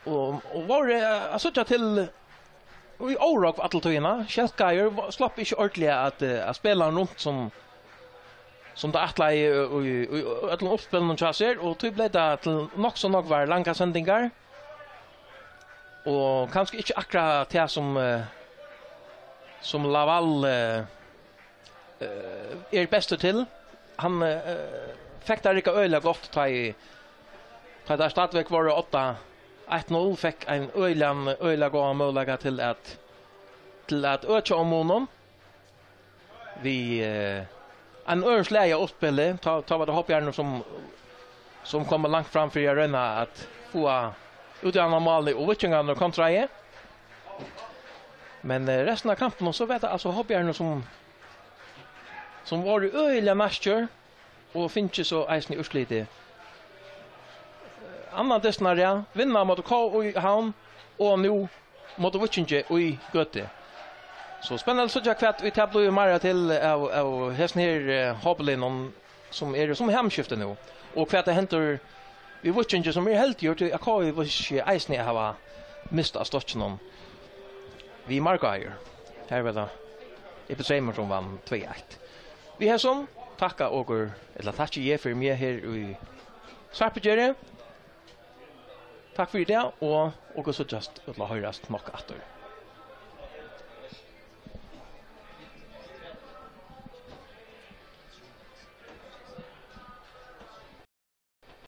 og, og vóru, eh, at síggja til í órógv alla tíðina. Skeivt Geiður slapp ikki ordiliga at, eh, at spæla hann runt sum, sum tað ætlaði í, í, í øllum uppspilunum hjá sær, og tí bleiv tað til nokk so nógvar langar sendingar. Og kanska ikki akkurát tað sum, eh, sum Laval, eh, eh, er bestur til. Hann, eh, fekk tað rigga øgiliga gott, tá í, tá tað stadigvæk vóru átta eitt null, fekk ein øgiligan, øgiliga góðan møguleika til at, til at økja um munin. Við, eh, ein øðrum slag av uppspili, tá, tá var tað Hoppjørnur sum, sum kom langt fram fyri at royna at fáa útjavna málið og Víkingarnir kontraði. Men, eh, restina av kampinum, so var tað altso Hoppjørnur sum, sum vóru øgiliga nærstøðug og fingu so eisini úrslitið. Annan dystin á rað, vinna móti K í Havn og nú móti Víkingi í Gøtu. So spennandi at síggja, hvat ið tað blívur meira til av, av hesum her, eh, Hoppaliðnum, sum eru sum hamskifti nú. Og hvat tað hendir við Víkingi, sum er heldigur, tí at K í Víkingi eisini hava mist av stokkinum við Markáir. Her var tað Ibi Seymour, sum vann tvey eitt. Við hesum takka okur, ella takki eg fyri meg her í Sarpugerði. Takk fyri tað, og okur síggjast ella hoyrast nokk aftur.